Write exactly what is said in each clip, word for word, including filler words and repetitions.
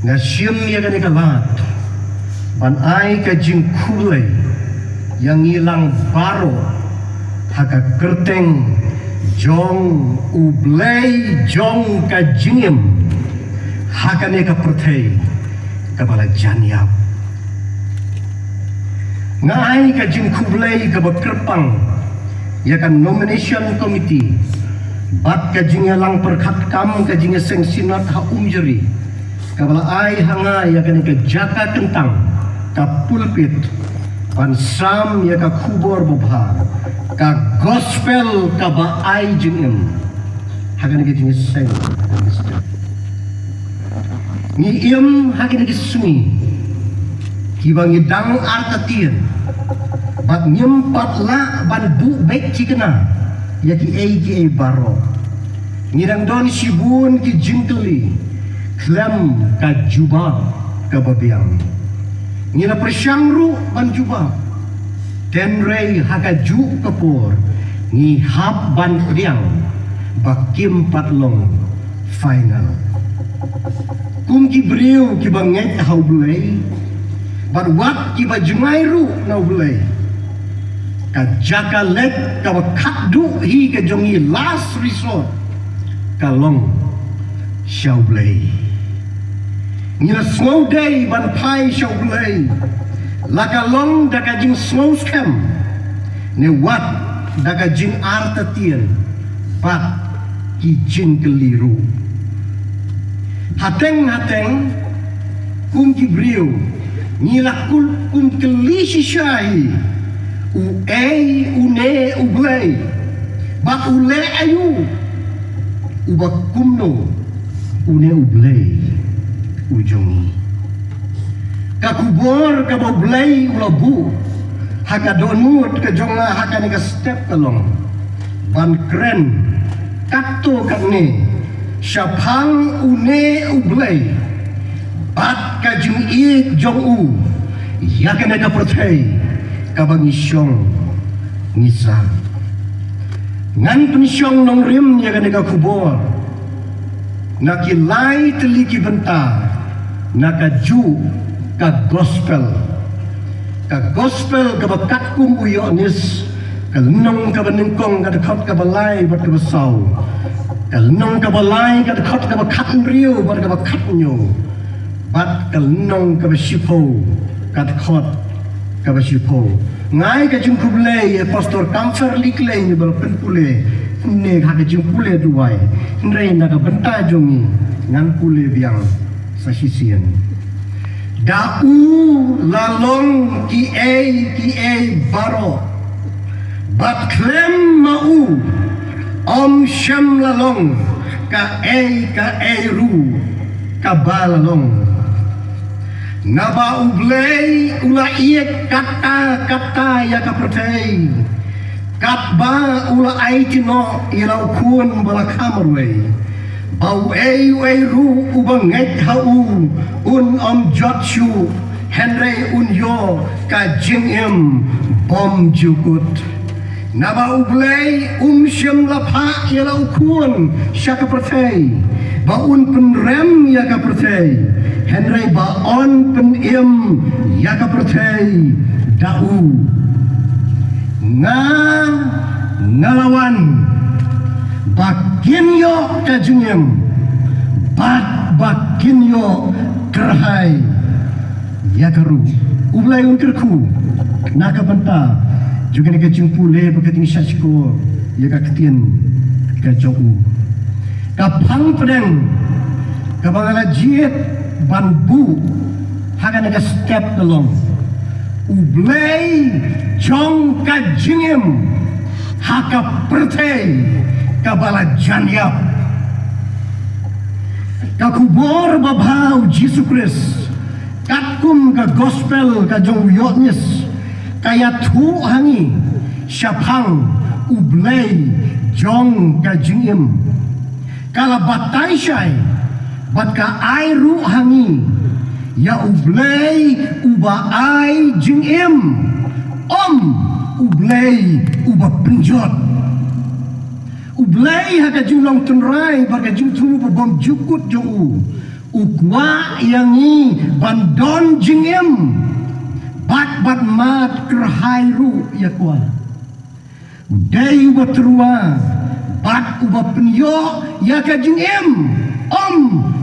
Nga shim ïa kane ka lad ban ai ka jingkhublei ïa ngi lang baroh ha ka kyrteng jong U Blei jong ka jingim ha kane ka pyrthei kaba la jan ïap. Nga ai ka jingkhublei kaba kyrpang ïa ka nomination committee bad ka jingïalang pyrkhat kam ka jingïaseng synod ha Umjari kaba la ai ha nga ïa kane ka jaka kyntang, ka pulpit, ban sam ïa ka khubor babha, ka gospel kaba ai jingim ha kane ka jingïaseng. Ngi im ha kine ki sngi kiba ngi dang artatien bad ngim pat lah ban buh beit thikna ïa kiei kiei baroh. Ngi dang don shibun ki jingkylli khlem ka jubab kaba biang. Ngi la pyrshang ruh ban jubab, hynrei ha kajuh ka por ngi hap ban pdiang ba kim pat long final. Kum ki briew kiba ngeit ha U Blei bad wat kiba jngai ruh na U Blei, ka jaka leit kaba khatduh hi ka jong ngi, last resort, ka long sha U Blei. Ngi la sngewdei ban phai sha U Blei, la ka long da ka jingsngewskhem ne wat da ka jingartatien bad ki jingkylli ruh. Hateng hateng kum ki briew ngi la kul kum kylli shisha hi, uei une U Blei bad u leh aïu, uba kumno une U Blei u jong ngi? Ka khubor kaba U Blei u la buh ha ka dohnud ka jong nga ha kane ka step ka long ban kren katto katne shaphang une U Blei bad ka jingïeit jong u ïa kane ka pyrthei kaba ngi shong ngi sah. Ngan pynshong nongrim ïa kane ka khubor na ki lai tylli ki bynta, na kajuh ka gospel. Ka gospel kaba katkum u Ïoannis, ka lynnong kaba nyngkong, ka dkhot kaba lai bad kaba saw, ka lynnong kaba lai, ka dkhot kaba khathynriew bad kaba khathynñiew, bad ka lynnong kaba shiphew, ka dkhot kaba shiphew. Nga ai ka jingkhublei ïa Pastor Kamfer Liklei, ngi ba la pynpule ne ha ka jingpule duwai, hynrei na ka bynta jong ngi ngan pule biang sa shisien. Da u la long kiei kiei baroh, bad khlem ma u ym shym la long kaei kaei ruh kaba la long. Naba U Blei u la ïeit katta katta ïa ka pyrthei, katba u la aiti noh ïa la u Khun ba la kha marwei, ba uei uei ruh uba ngeit ha u un ym jot shuh, hynrei un ïoh ka jingim bymjukut. Naba U Blei um shym la phah ïa la u Khun sha ka pyrthei ba un pynrem ïa ka pyrthei, hynrei ba un pynim ïa ka pyrthei da u. Nga, nga la wan ba kin ïoh ka jingim bad ba kin ïoh kyrhai ïa ka ruh. U Blei un kyrkhu na ka bynta jong kane ka jingpule bad ka jingshahshkor ïa ka ktien ka jong u. Ka phang pdeng kaba nga la jied ban buh ha kane ka step ka long: U Blei jong ka jingim ha ka pyrthei kaba la jan ïap. Ka khubor babha u Jisu Khrist katkum ka gospel ka jong u Ïoannis ka ïathuh ha ngi shaphang U Blei jong ka jingim. Ka la batai shai bad ka ai ruh ha ngi ïa U Blei uba ai jingim, ym U Blei uba pynjot. U Blei ha ka jinglong tynrai bad ka jingthmu ba bymjukut jong u, U kwah ïa ngi ban don jingim, bad bad mad kyrhai ruh ïa kwah. U dei uba tyrwa bad uba pynïoh ïa ka jingim, ym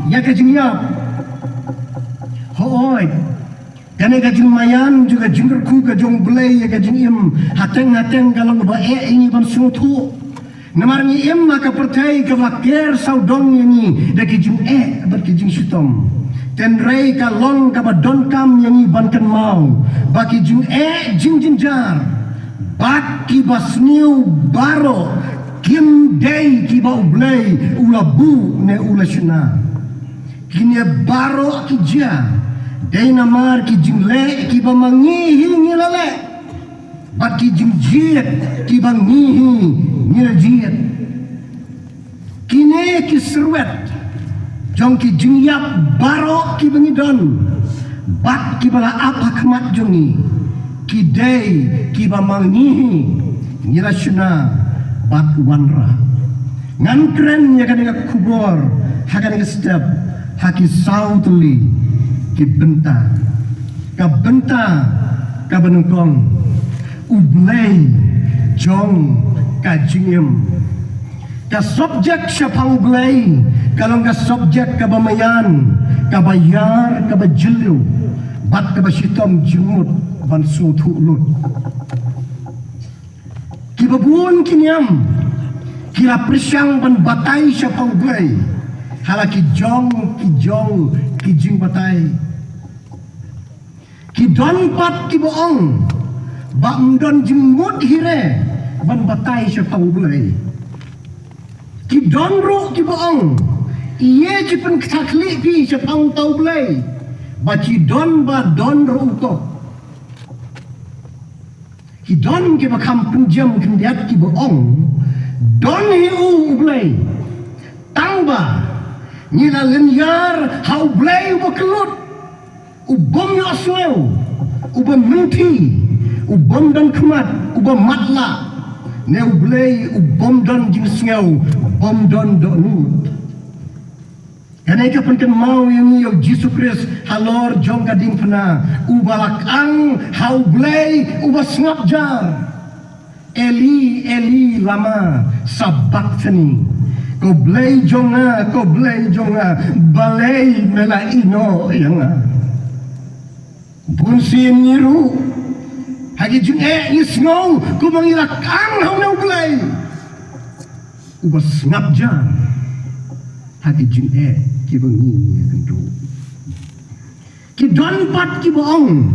ïa ka jingïap. Hooid, kane ka jingmaïan jong ka jingkyrkhu ka jong U Blei ïa ka jingim, hateng hateng ka long kaba eh ïa ngi ban sngewthuh. Namar ngi im ha ka pyrthei kaba ker sawdong ïa ngi da ki jingeh bad ki jingshitom. Hynrei ka long kaba donkam ïa ngi ban kynmaw ba ki jingeh jingjynjar bad ki basniew baroh kim dei kiba U Blei u la buh ne u la shna. Kine baroh ki jia dei namar ki jingleh kiba ma ngi hi ngi la leh, bad ki jingjied kiba ngi hi ngi la jied. Kine ki syrwet jong ki jingïap baroh kiba ngi don bad kiba la ap ha khmat jong ngi, ki dei kiba ma ngi hi ngi la shna bad wanrah. Ngan kren ïa kane ka khubor ha kane ka step ha ki saw tylli ki bynta. Ka bynta kaba nyngkong, U Blei jong ka jingim. Ka subject shaphang U Blei ka long ka subject kaba maïan, kaba ïar, kaba jylliew bad kaba shitom jingmut ban sngewthuh lut. Kiba bun ki niam ki la pyrshang ban batai shaphang U Blei ha la ki jong ki jong ki jingbatai. Ki don pat kiba ong ba ym don jingmut hi re ban batai shaphang U Blei. Ki don ruh kiba ong, ïa ki pynkthah khlieh phi shaphang uta U Blei, ba ki don ba don ruh u kop. Ki don kiba kham pynjem khyndiat kiba ong, don hi u U Blei, tang ba ngi la lynñiar ha U Blei uba kyllut, u bym ïohsngew, u bym mynthi, u bym don khmat, u bym matlah, ne U Blei u bym don jingsngew, u bym don dohnud. Kane ka pynkynmaw ïa ngi ïa U Jisu Khrist halor jong ka diengphna, uba la kang ha U Blei uba sngap jar. Eli, Eli, lama sabakthani? Ko Blei jong nga, ko Blei jong nga, balei me la ïehnoh ïa nga? Bun sien ngi ruh ha ki jingeh ngi sngew kumba ngi la kang ha une U Blei uba sngap jar ha ki jingeh kiba ngi ïakynduh. Ki don pat kiba ong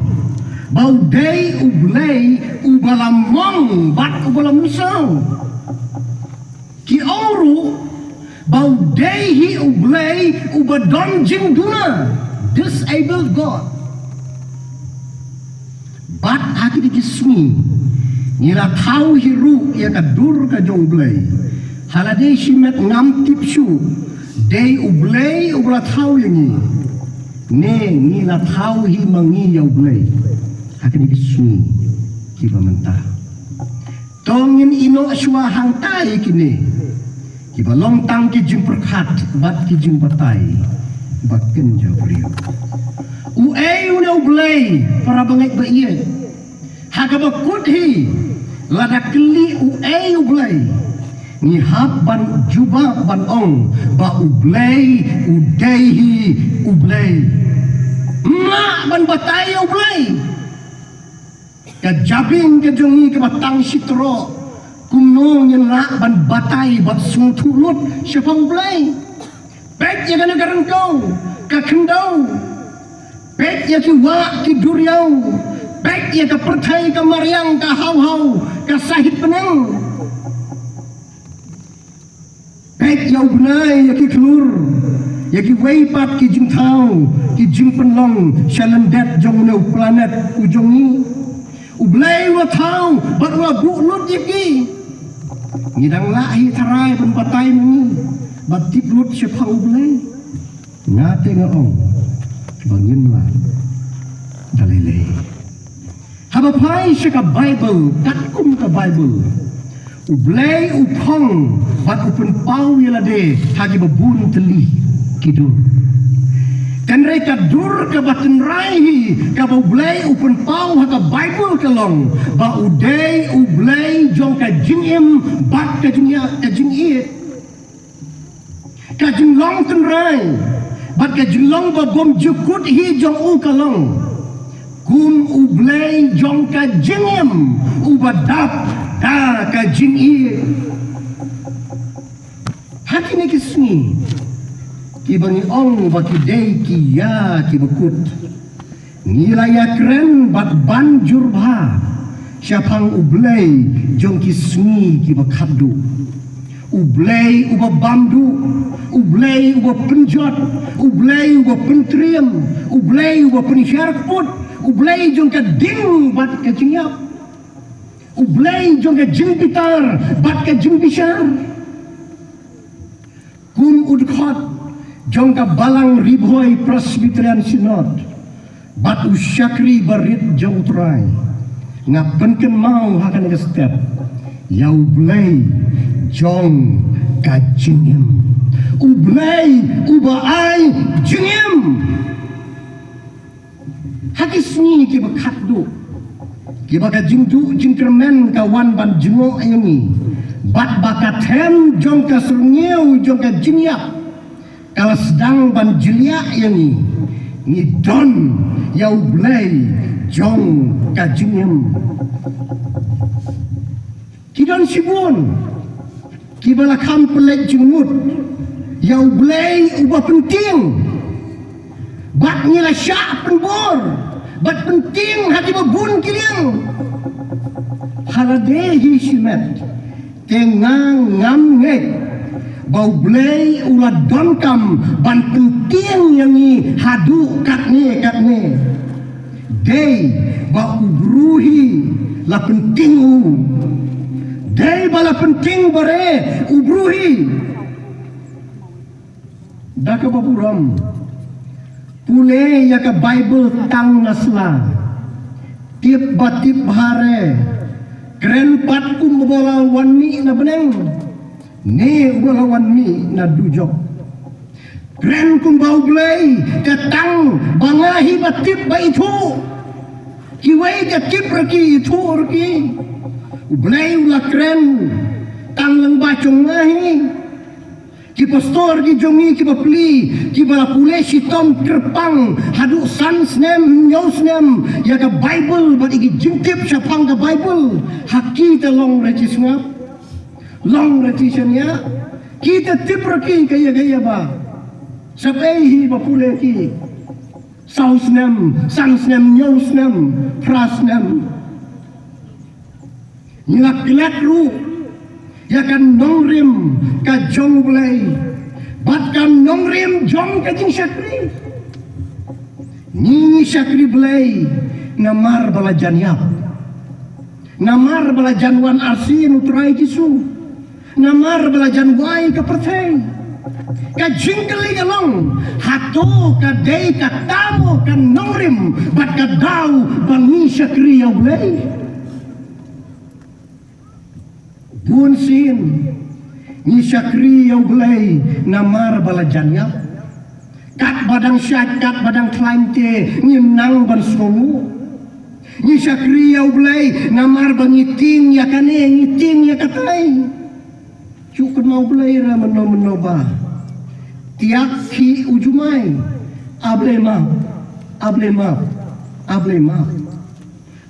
ba u dei U Blei uba la mong bad uba la mynsaw. Ki ong ruh ba u dei hi U Blei uba don jingduna, disabled God. Bad ha kine ki sngi ngi la thaw hi ruh ïa ka dur ka jong U Blei. Ha lade shimet ngam tip shuh, dei U Blei uba la thaw ïa ngi, ne ngi la thaw hi ma ngi ïa U Blei ha kine ki sngi kiba mynta. To ngin ïehnoh shuwa hangtai kine kiba long tang ki jingpyrkhat bad ki jingbatai ba kynja briew. Uei une U Blei, para bangeit ba ïeit? Ha kaba kut hi, lada kylli uei U Blei, ngi hap ban jubab ban ong ba U Blei u dei hi U Blei. Ym lah ban batai ïa U Blei. Ka jabieng ka jong ngi kaba tang shi trok, kumno ngin lah ban batai bad sngewthuh lut shaphang U Blei? Peit ïa kane ka ryngkew, ka khyndew. Peit ïa ki wah ki duriaw. Peit ïa ka pyrthei, ka mariang, ka hawhaw, ka sahit bneng. Peit ïa u bnai, ïa ki khlur, ïa kiwei pat ki jingthaw, ki jingpynlong sha lyndet jong une u planet u jong ngi. U Blei u la thaw bad u la buh lut ïa ki. Ngi dang lah hi tharai ban batai ma ngi bad tip lut shaphang U Blei? Nga te nga ong ba ngim lah da lei lei. Haba phai sha ka Baibl, katkum ka Baibl, U Blei u phong bad u pynpaw ïa lade ha kiba bun tylli ki dur. Hynrei ka dur kaba tynrai hi kaba U Blei u pynpaw ha ka Baibl ka long ba u dei U Blei jong ka jingim bad ka jingïa, ka jingïeit. Ka jinglong tynrai bad ka jinglong ba bym jukut hi jong u ka long kum U Blei jong ka jingim uba dap da ka jingïeit. Ha kine ki sngi kiba ngi ong ba ki dei ki ïa kiba kut, ngi la ïakren bad ban jur bha shaphang U Blei jong ki sngi kiba khatduh. U Blei uba bam duh, U Blei uba pynjot, U Blei uba pyntriem, U Blei uba pynhiar kput, U Blei jong ka ding bad ka jingïap, U Blei jong ka jingbitar bad ka jingbishar. Kum u dkhot jong ka Balang Ri Bhoi Presbyterian Synod bad u shakri barit jong U Trai, nga pynkynmaw ha kane ka step ïa U Blei jong ka jingim, U Blei uba ai jingim. Ha ki sngi kiba khatduh, kiba ka jingduh jingkyrmen ka wan ban jngoh ïa ngi, bad ba ka them jong ka syrngiew jong ka jingïap ka la sdang ban jliah ïa ngi, ngi don ïa U Blei jong ka jingim. Ki don shibun kiba la kham pynleit jingmut ïa U Blei uba pyntieng, bad ngi la shah pynbor bad pyntieng ha kiba bun ki liang. Ha lade hi shimet te nga ngam ngeit ba U Blei u la donkam ban pyntieng ïa ngi haduh katne katne. Dei ba u briew hi la pyntieng u. Dei ba la pyntieng ba re u briew hi. Da kaba burom, pule ïa ka Baibl tang na sla. Tip ba tip bha re. Kren pat kum uba la wan mih na bneng ne uba la wan mih na dujok. Kren kumba U Blei te tang ba nga hi ba tip ba ithuh. Kiwei te tip ruh ki, ithuh ruh ki. U Blei u la kren tang lyngba jong nga hi. Ki pastor ki jong ngi kiba pli, kiba la pule shitom kyrpang haduh san snem, hynñiew snem ïa ka Baibl bad ïa ki jingtip shaphang ka Baibl. Ha ki te long re ki sngap, long re ki shaniah. Ki te tip ruh ki ka ïa ka ïa ba, sap ei hi ba pule ki. Saw snem, san snem, hynñiew snem, phra snem. Ngi la klet ruh ïa ka nongrim ka jong U Blei bad ka nongrim jong ka jingshakri. Ngi shakri Blei namar ba la jan ïap, namar ba la jan wan arsien U Trai Jisu, namar ba la jan wai ka pyrthei. Ka jingkylli ka long, hato ka dei kata mo ka nongrim bad ka daw ba ngi shakri ïa U Blei? Bun sien ngi shakri ïa U Blei namar ba la jan ïap. Katba dang shait, katba dang khlaiñ te ngim nang ban sngewnguh. Ngi shakri ïa U Blei namar ba ngi tieng ïa kane, ngi tieng ïa katai. Shu kynmaw U Blei ruh mynno mynno ba, tiak khih u jumai, A Blei map, A Blei map, A Blei map.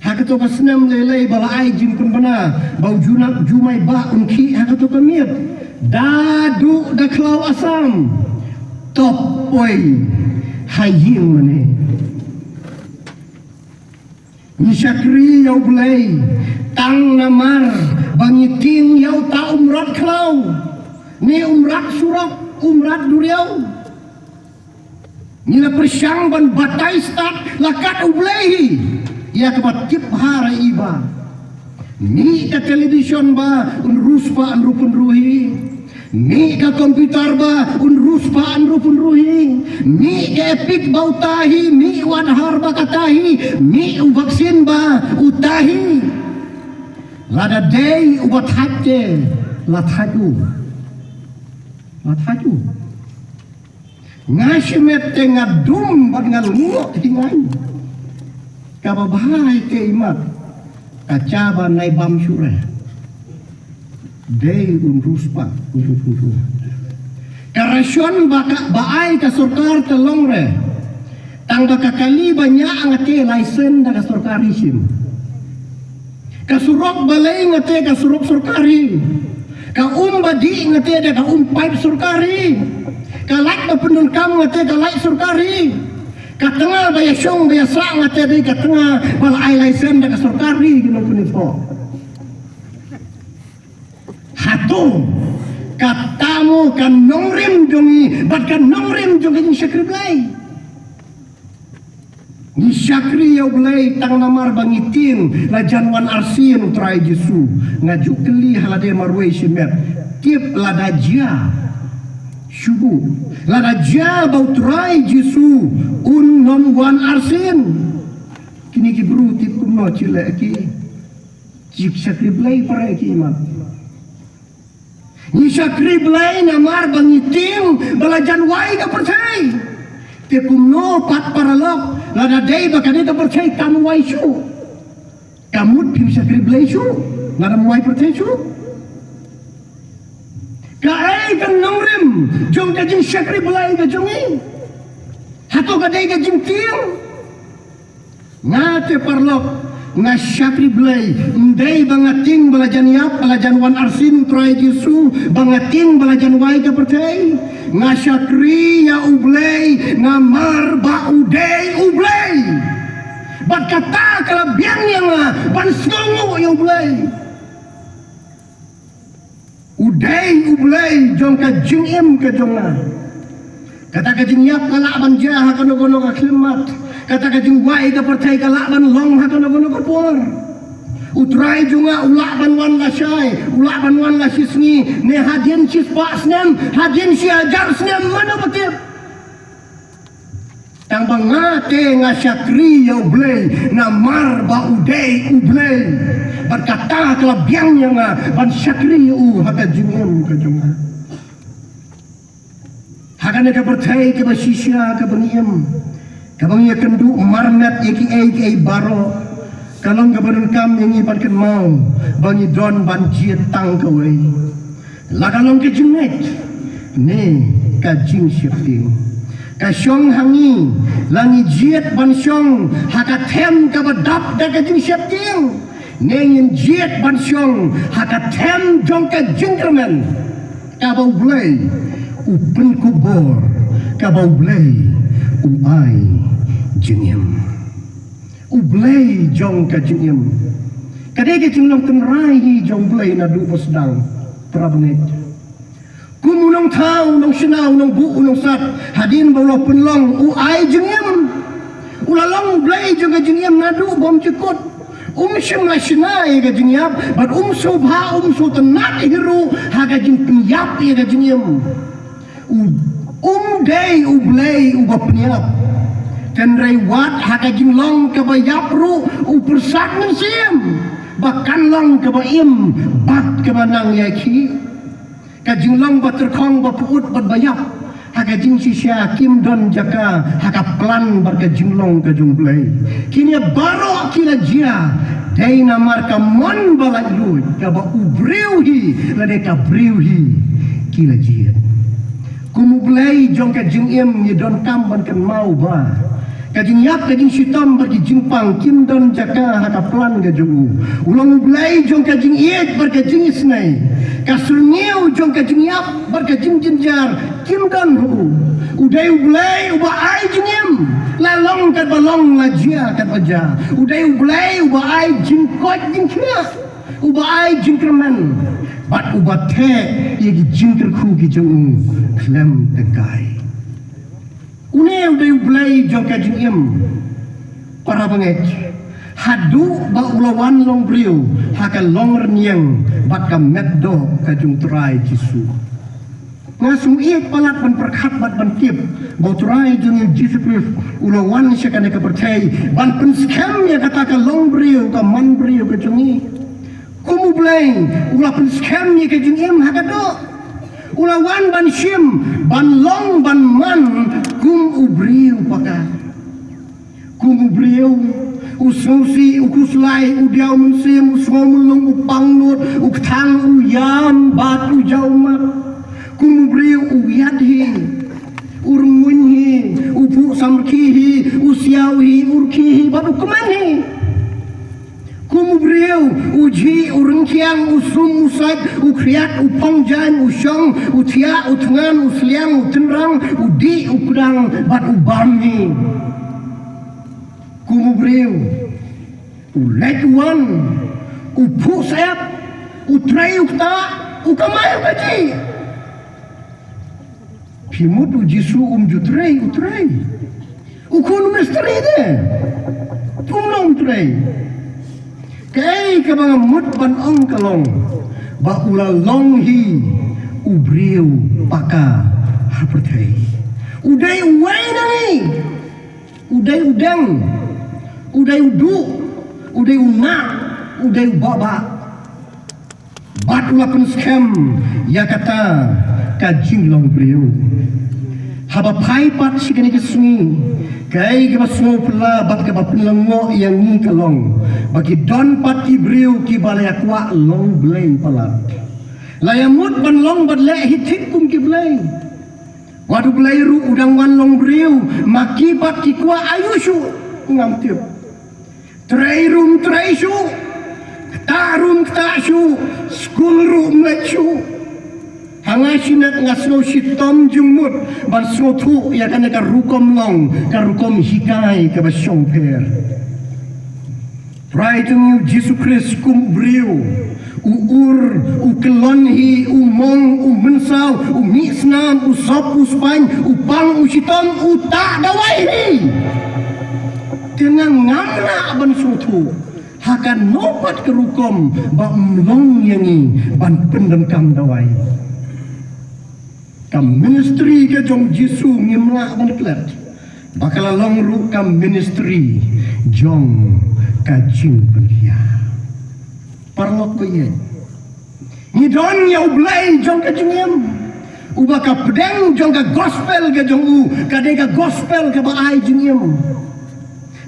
Ha kato ka snem lei lei ba la ai jingpynbna ba u junak jumai ba un khih ha kato ka miet, da duh da khlaw Assam, top poi ha ïing mane. Ngi shakri ïa U Blei tang namar ba ngi tieng ïa uta u mrad khlaw ne u mrad surok, u mrad duriaw. Ngi la pyrshang ban batai stad la kat U Blei hi ïa kaba tip bha ïa i ba. Mih ka television ba un riewspah un riewpynriew hi. Mih ka computer ba un riewspah un riewpynriew hi. Mih ka Epic ba uta hi, mih u Aadhaar ba kata hi, mih u vaccine ba uta hi. Lada dei uba thait te la thait u. La thait u. Nga shimet te nga dum bad nga lngoh hi ngan. Kaba bha hi te imat. Ka cha ba nai bam shuh re. Dei un rus pa. Ka ration ba ka ba ai ka sorkar te long re. Tang ba ka kali ba nya nga te license da ka sorkar hi shim. Ka surok ba lei nga te ka surok sorkar hi. Ka um ba dih nga te da ka um pipe sorkar hi. Ka light ba pyndonkam nga te ka light sorkar hi. Ka tnga ba ïa shong ba ïa sah nga te dei ka tnga ba la ai license da ka sorkar hi ki nongpynïasoh. Hato kata mo ka nongrim jong ngi bad ka nongrim jong ngi shakri Blei. Ngi shakri ïa U Blei tang namar ba ngi tieng la jan wan arsien U Trai Jisu. Nga ju kylli ha lade marwei shimet. Tip lada jia. Shubu. Lada jia ba U Trai Jisu un nym wan arsien. Kine ki bru tip kumno chile ki. Jik shakri Blei para ki imat. Ngi shakri Blei namar ba ngi tieng ba la jan wai ka pyrthei. Te kumno pat paralok lada dei ba kane ka pyrthei kam wai shuh. Ka mut phim shakri Blei shuh. Lada wai pyrthei shuh. Ka ai ka nongrim jong ka jingshakri Blei ka jong ngi. Hato ka dei ka jingtieng. Nga te paralok nga shakri Blei, ndei ba nga tieng ba la jan ïap, ba la jan wan arsien U Trai Jisu, ba nga tieng ba la jan wai ka pyrthei. Nga shakri ïa U Blei namar ba u dei U Blei. Bad kata ka la biang ïa nga ban sngewnguh ïa U Blei. U dei U Blei jong ka jingim ka jong nga. Kata ka jingïap ka lah ban jia ha kano kano ka khyllipmat. Kata ka jingwai ka pyrthei ka lah ban long ha kano kano ka por. U Trai jong nga u lah ban wan lashai, u lah ban wan lashisngi, ne hadien shispah snem, hadien shi hajar snem, mano ba tip. Tang ba nga te nga shakri ïa U Blei namar ba u dei U Blei. Bad kata ka la biang ïa nga ban shakri ïa u ha ka jingim ka jong nga. Ha kane ka pyrthei kaba shisha kaba ngi im, kaba ngi ïakynduh marmet ïa kiei kiei baroh, ka long kaba donkam ïa ngi ban kynmaw ba ngi don ban jied tang kawei. La ka long ka jingngeit ne ka jingsheptieng. Ka shong ha ngi la ngi jied ban shong ha ka them kaba dap da ka jingsheptieng, ne ngin jied ban shong ha ka them jong ka jingkyrmen kaba U Blei u pynkupbor, kaba U Blei u ai jingim. U Blei jong ka jingim. Ka dei ka jinglong tynrai hi jong U Blei naduh ba sdang, para bangeit. Kum u nongthaw, u nongshna, u nongbuh, u nongsat, hadien ba u la pynlong u ai jingim. U la long U Blei jong ka jingim naduh bymjukut. Um shym la shna ïa ka jingïap bad um sngewbha, um sngewtynnat hi ruh ha ka jingpynïap ïa ka jingim. U, um dei U Blei uba pynïap. Hynrei wat ha ka jinglong kaba ïap ruh u pyrsad mynsiem ba kan long kaba im bad kaba nang ïakhih. Ka jinglong ba tyrkhong, ba pyut bad ba ïap ha ka jingshisha kim don jaka ha ka plan bad ka jinglong ka jong U Blei. Kine baroh ki la jia dei namar ka mon ba laitluid kaba u briew hi lane ka briew hi ki la jied. Kum U Blei jong ka jingim ngi donkam ban kynmaw ba ka jingïap, ka jingshitom bad ki jingpang kim don jaka ha ka plan ka jong u. U long U Blei jong ka jingïeit bad ka jingisynei. Ka syrngiew jong ka jingïap bad ka jingjynjar kim don ha u. U dei U Blei uba ai jingim, la long katba long, la jia katba jia. U dei U Blei uba ai jingkoit jingkhiah, uba ai jingkyrmen bad uba theh ïa ki jingkyrkhu ki jong u khlem tyngkai. Une u dei U Blei jong ka jingim, para bangeit, haduh ba u la wan long briew ha ka longrynïeng bad ka met doh ka jong U Trai Jisu. Nga sngewieit palat ban pyrkhat bad ban tip ba U Trai jong ngi Jisu Khrist u la wan sha kane ka pyrthei ban pynskhem ïa kata ka long briew, ka man briew ka jong ngi. Kum U Blei u la pynskhem ïa ka jingim ha ka doh. U la wan ban shim, ban long, ban man kum u briew paka. Kum u briew, u sngewsih, u khuslai, u diaw mynsiem, u sngewmulung, u pangnud, u kthang, u ïam bad u jawmat. Kum u briew, u ïad hi, u rngmuiñ hi, u phuh samrkhie hi, u siaw hi, u rkhie hi bad u kmen hi. Kum u briew, u jhih, u ryngkiang, u sum, u sait, u khriat, u phong jaiñ, u shong, u thiah, u thngan, u sliang, u tynrang, u dih, u kdang bad u bam hi. Kum u briew, u leit u wan, u phuh syep, u trei u ktah, u kamai u kajih. Phi mut u Jisu um ju trei, u trei. U khun u mistri de. Um long u trei. Kaei kaba nga mut ban ong ka long ba u la long hi u briew paka ha pyrthei. U dei uwei na ngi. U dei u deng. U dei u duh. U dei u nah. U dei u baba. Bad u la pynskhem ïa kata ka jinglong briew. Haba phai pat shi kane ka sngi, kaei kaba sngewphylla bad kaba pynlyngngoh ïa ngi ka long ba ki don pat ki briew kiba la ïa kwah long blei palat. La ïa mut ban long bad leh hi thik kum ki blei. Wat u Blei ruh u dang wan long briew, ma ki pat ki kwah aïu shuh ngam tip. Trei ruh um trei shuh. Ktah ruh um ktah shuh. Skul ruh um leit shuh. Ha nga shimet nga sngew shitom jingmut ban sngewthuh ïa kane ka rukom long, ka rukom hikai kaba shongpher. Trai jong ngi u Jisu Khrist kum u briew, u ur, u kyllon hi, u mong, u mynsaw, u mih snam, u sop, u spaiñ, u pang, u shitom, u tah dawai hi. Te nga ngam lah ban sngewthuh ha kano pat ka rukom ba um long ïa ngi ban pyndonkam dawai. Ka ministry ka jong Jisu ngim lah ban klet ba ka la long ruh ka ministry jong ka jingpynkhia. Paralok ko ïeit, ngi don ïa u Blei jong ka jingim, uba ka pdeng jong ka gospel ka jong u ka dei ka gospel kaba ai jingim.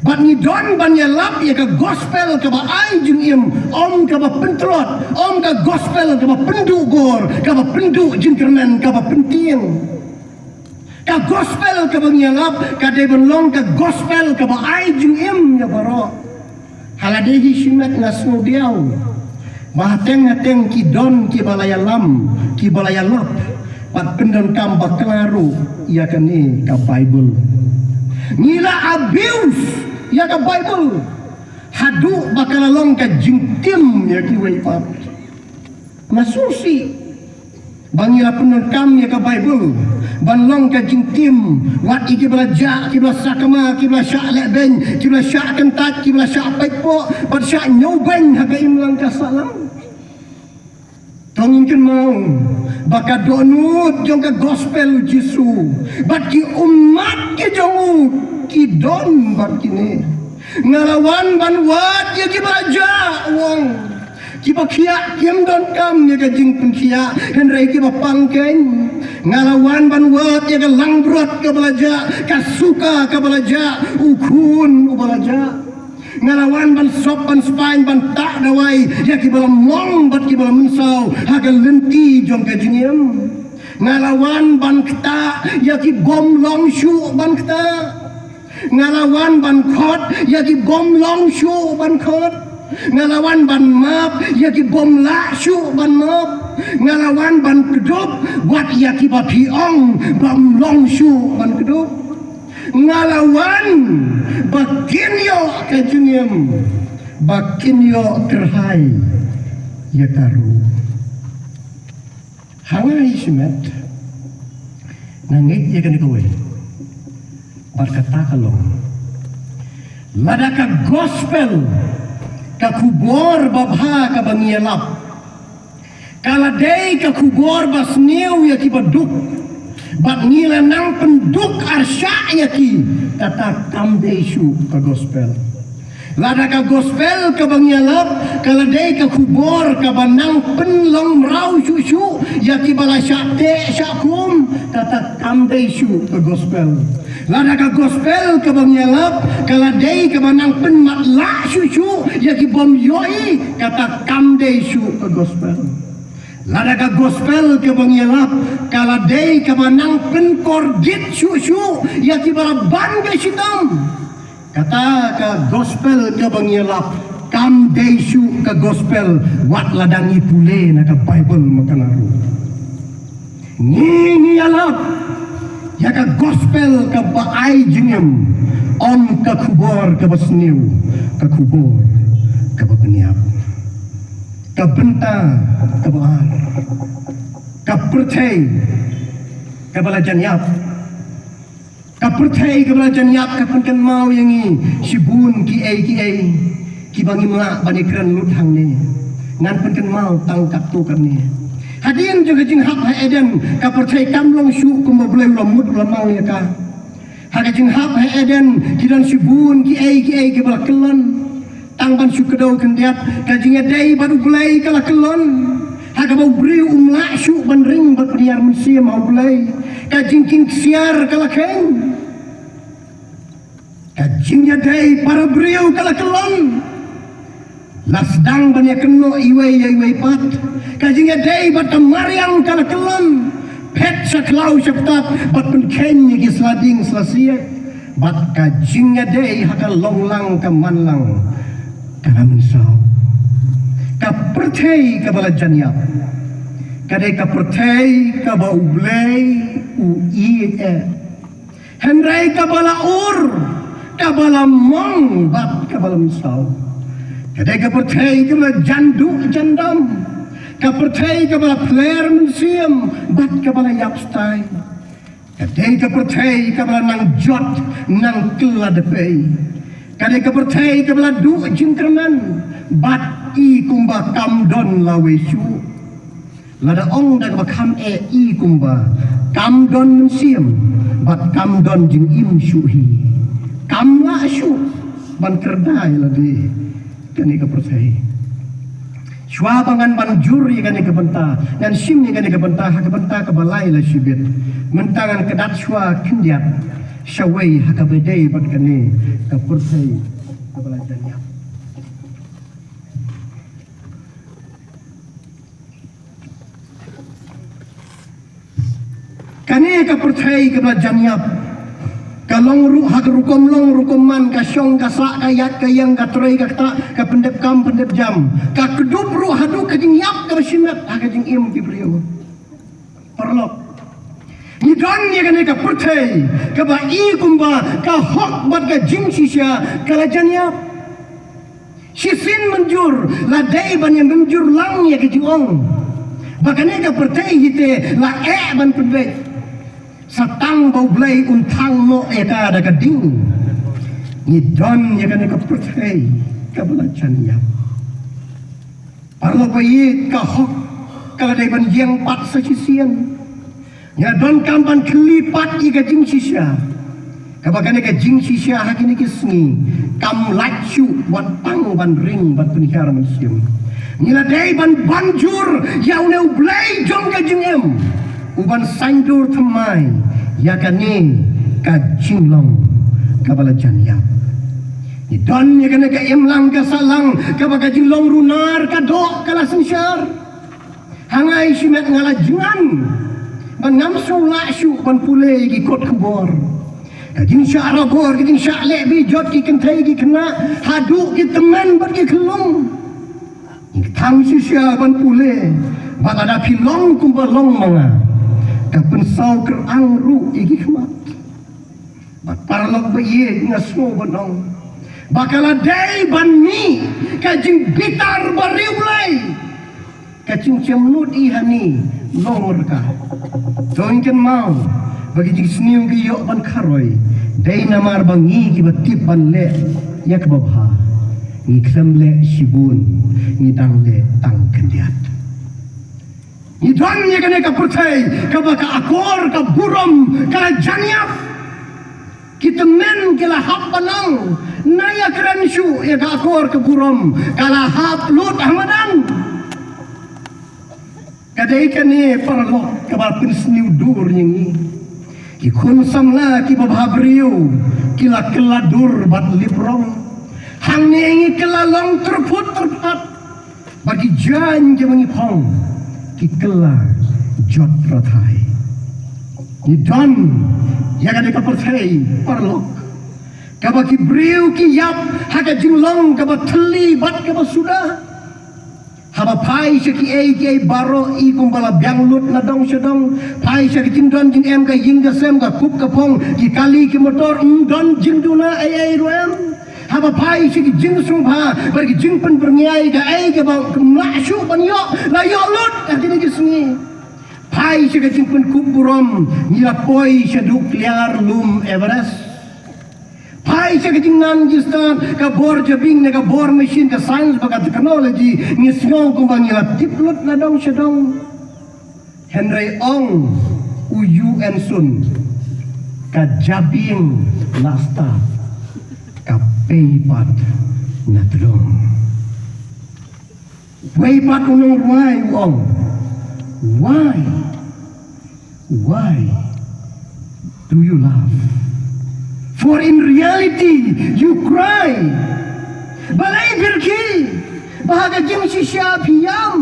Bad ngi don ban ïalap ïa ka gospel kaba ai jingim, ym kaba pyntlot, ym ka gospel kaba pynduh gor, kaba pynduh jingkyrmen, kaba pyntieng. Ka gospel kaba ngi ïalap ka dei ban long ka gospel kaba ai jingim ïa baroh. Ha lade hi shimet nga sngewdiaw ba hateng hateng ki don kiba la ïalam, kiba la ïalap bad pyndonkam bakla ruh ïa kane ka Baibl. Ngi la abuse ïa ka Baibl haduh ba ka la long ka jingtim ïa kiwei pat. Nga sngewsih ba ngi la pyndonkam ïa ka Baibl ban long ka jingtim, wat ïa kiba la jah, kiba la sakma, kiba la shah lehbeiñ, kiba la shah kyntait, kiba la shah paitpoh bad shah ñiewbeiñ ha ka imlang ka sahlang. To ngin kynmaw ba ka dohnud jong ka gospel u Jisu bad ki ummat ki jong u ki don bad kine. Nga la wan ban wad ïa kiba la jah, u ong. Kiba khiah kim donkam ïa ka jingpynkhiah, hynrei kiba pang keiñ. Nga la wan ban wad ïa ka langbrot kaba la jah, ka suka kaba la jah, u khun uba la jah. Nga la wan ban sop ban spaiñ ban tah dawai ïa kiba la mong bad kiba la mynsaw ha ka lynti jong ka jingim. Nga la wan ban ktah ïa ki bym long shuh ban ktah. Nga la wan ban khot ïa ki bym long shuh ban khot. Nga la wan ban map ïa ki bym lah shuh ban map. Nga la wan ban kdup wat ïa kiba phi ong bym long shuh ban kdup. Nga la wan ba kin ïoh ka jingim, ba kin ïoh kyrhai ïa ka ruh. Ha nga hi shimet nga ngeit ïa kane kawei. Bad kata ka long, lada ka gospel, ka khubor babha kaba ngi ïalap, ka la dei ka khubor ba sniew ïa kiba duk bad ngi la nang pynduk arshah ïa ki, kata kam dei shuh ka gospel. Lada ka gospel kaba ngi ïalap ka la dei ka khubor kaba nang pynlong mraw shuh shuh ïa kiba la shah teh shah kum, kata kam dei shuh ka gospel. Lada ka gospel kaba ngi ïalap ka la dei kaba nang pynmatlah shuh shuh ïa ki bym ïohi, kata kam dei shuh ka gospel. Lada ka gospel kaba ngi ïalap ka la dei kaba nang pynkordit shuh shuh ïa kiba la ban ka shitom, kata ka gospel kaba ngi ïalap kam dei shuh ka gospel, wat la dang ngi pule na ka Baibl ma ka na ruh. Ngi ngi ïalap ïa ka gospel kaba ai jingim, ym ka khubor kaba sniew, ka khubor kaba pynïap. Ka bynta kaba ar, ka pyrthei kaba la jan ïap. Ka pyrthei kaba la jan ïap ka pynkynmaw ïa ngi shibun kiei kiei kiba ngim lah ban ïakren lut hangne. Ngan pynkynmaw tang katto katne. Hadien jong ka jinghap ha Eden, ka pyrthei kam long shuh kumba U Blei u la mut u la mang ïa ka. Ha ka jinghap ha Eden ki don shibun kiei kiei kiba la kyllon. Tang ban shu kdew khyndiat, ka jingïadei bad U Blei ka la kyllon. Ha kaba u briew um lah shuh ban ring bad pynïar mynsiem ha U Blei, ka jingkieng ksiar ka la kheiñ. Ka jingïadei para briew ka la kyllon. La sdang ban ïakynnoh iwei ïa iwei pat. Ka jingïadei bad ka mariang ka la kyllon. Phet sha khlaw sha btap bad pynkheiñ ïa ki sla dieng sla siej. Bad ka jingïadei ha ka long lang ka man lang ka la mynsaw. Ka pyrthei kaba la jan ïap ka dei ka pyrthei kaba U Blei u ïeit eh. Hynrei kaba la ur, kaba la mong bad kaba la mynsaw, ka dei ka pyrthei kaba la jan duh jan dam, ka pyrthei kaba la pler mynsiem bad kaba la ïap stai. Ka dei ka pyrthei kaba la nang jot nang kylla dpei. Ka dei ka pyrthei kaba la duh jingkyrmen bad i kumba kam don lawei shuh. Lada ong da kaba kham eh i kumba kam don mynsiem bad kam don jingim shuh hi. Kam lah shuh ban kyrda ïa lade kane ka pyrthei. Shuwa ba ngan ban jur ïa kane ka bynta, ngan shim ïa kane ka bynta ha ka bynta kaba lai la shibit. Mynta ngan kdat shuwa khyndiat shawei ha kaba dei bad kane ka pyrthei kaba la jan ïap. Kane ka pyrthei kaba la jan ïap ka long ruh ha ka rukom long rukom man, ka shong ka sah, ka ïaid ka ïeng, ka trei ka ktah, ka pyndep kam pyndep jam, ka kdup ruh haduh ka jingïap kaba shimet ha ka jingim ki briew. Paralok, ngi don ïa kane ka pyrthei kaba i kumba ka hok bad ka jingshisha ka la jan ïap. Shisien mynjur la dei ban ïa mynjur lang ïa ka jingong ba kane ka pyrthei hi te la eh ban pynbeit. Sa tang ba U Blei un thang noh ïa ka da ka ding, ngi don ïa kane ka pyrthei kaba la jan ïap. Paralok ba ïeit, ka hok ka la dei ban ïeng pat sa shisien. Ngi la donkam ban khylli pat ïa ka jingshisha, kaba kane ka jingshisha ha kine ki sngi kam lait shuh wat tang ban ring bad pynhiar mynsiem. Ngi la dei ban ban jur ïa une U Blei jong ka jingim, u ban saiñdur thymmai ïa kane ka jinglong kaba la jan ïap. Ngi don ïa kane ka imlang ka sahlang kaba ka jinglong runar ka doh ka la synshar. Ha nga i shimet nga la jngan ban ngam sngewlah shuh ban pule ïa ki kot khubor. Ka jingshah rabor, ka jingshah leh bejot, ki kynthei ki khynnah, haduh ki tymmen bad ki khyllung. Ngi kthang shisha ban pule ba lada phi long kumba long ma nga, ka pynsaw kyrang ruh ïa ki khmat. Bad paralok ba ïeit, nga sngew ban ong ba ka la dei ban mih ka jingbitar ba riewblei. Ka jingshem nud i hani long ryngkat. To ngin kynmaw ba ki jingsniew ki ïoh ban kharoi dei namar ba ngi kiba tip ban leh ïa kaba bha ngi khlem leh shibun, ngi dang leh tang khyndiat. Ngi don ïa kane ka pyrthei kaba ka akor ka burom ka la jan ïap. Ki tymmen ki la hap ban ong, na ïa kren shuh ïa ka akor ka burom, ka la hap lut ha madan. Ka dei kane paralok kaba pynsniew dur ïa ngi. Ki khun samla kiba bhabriew ki la kylla dur bad lip rong. Hangne ngi kylla long tyrphut tyrphat. Ba ki jaiñ kiba ngi phong ki kylla jot rathai. Ngi don ïa kane ka pyrthei paralok kaba ki briew ki ïap ha ka jinglong kaba thylli bad kaba suda. Haba phai sha kiei kiei baroh i kumba la biang lut na dong sha dong. Phai sha ka jingdon jingem, ka ïing ka sem, ka kup ka phong, ki kali ki motor, ym don jingduna ei ei ruh em. Haba phai sha ki jingsngewbha bad ki jingpynbyrngiai, kaei kaba ym lah shuh ban ïoh, la ïoh lut ha kine ki sngi. Phai sha ka jingpynkup burom, ngi la poi shaduh kliar lum Everest. Phai sha ka jingnang jingstad, ka bor jabieng ne ka bor machine, ka science bad ka technology, ngi sngew kumba ngi la tip lut na dong sha dong. Hynrei ong u Yu En Sun, ka jabieng la stad, ka pei pat na tdong. Wei pat u nongrwai u ong, why? Why do you laugh? For in reality you cry. Balei phi rkhie? Ba ha ka jingshisha phi ïam.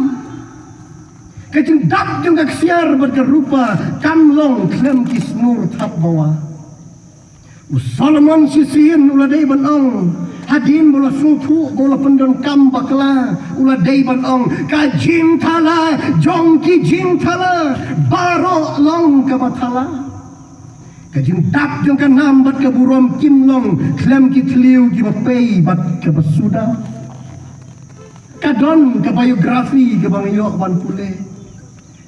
Ka jingdap jong ka ksiar bad ka rupa kam long khlem ki snur thap bawa. U Solomon shisien u la dei ban ong, hadien ba u la sngewthuh ba u la pyndonkam bakla, u la dei ban ong, ka jingthala jong ki jingthala baroh long kaba thala. Ka jingdap jong ka nam bad ka burom kim long khlem ki thliew kiba pei bad kaba suda. Ka don ka biography kaba nga ïoh ban pule.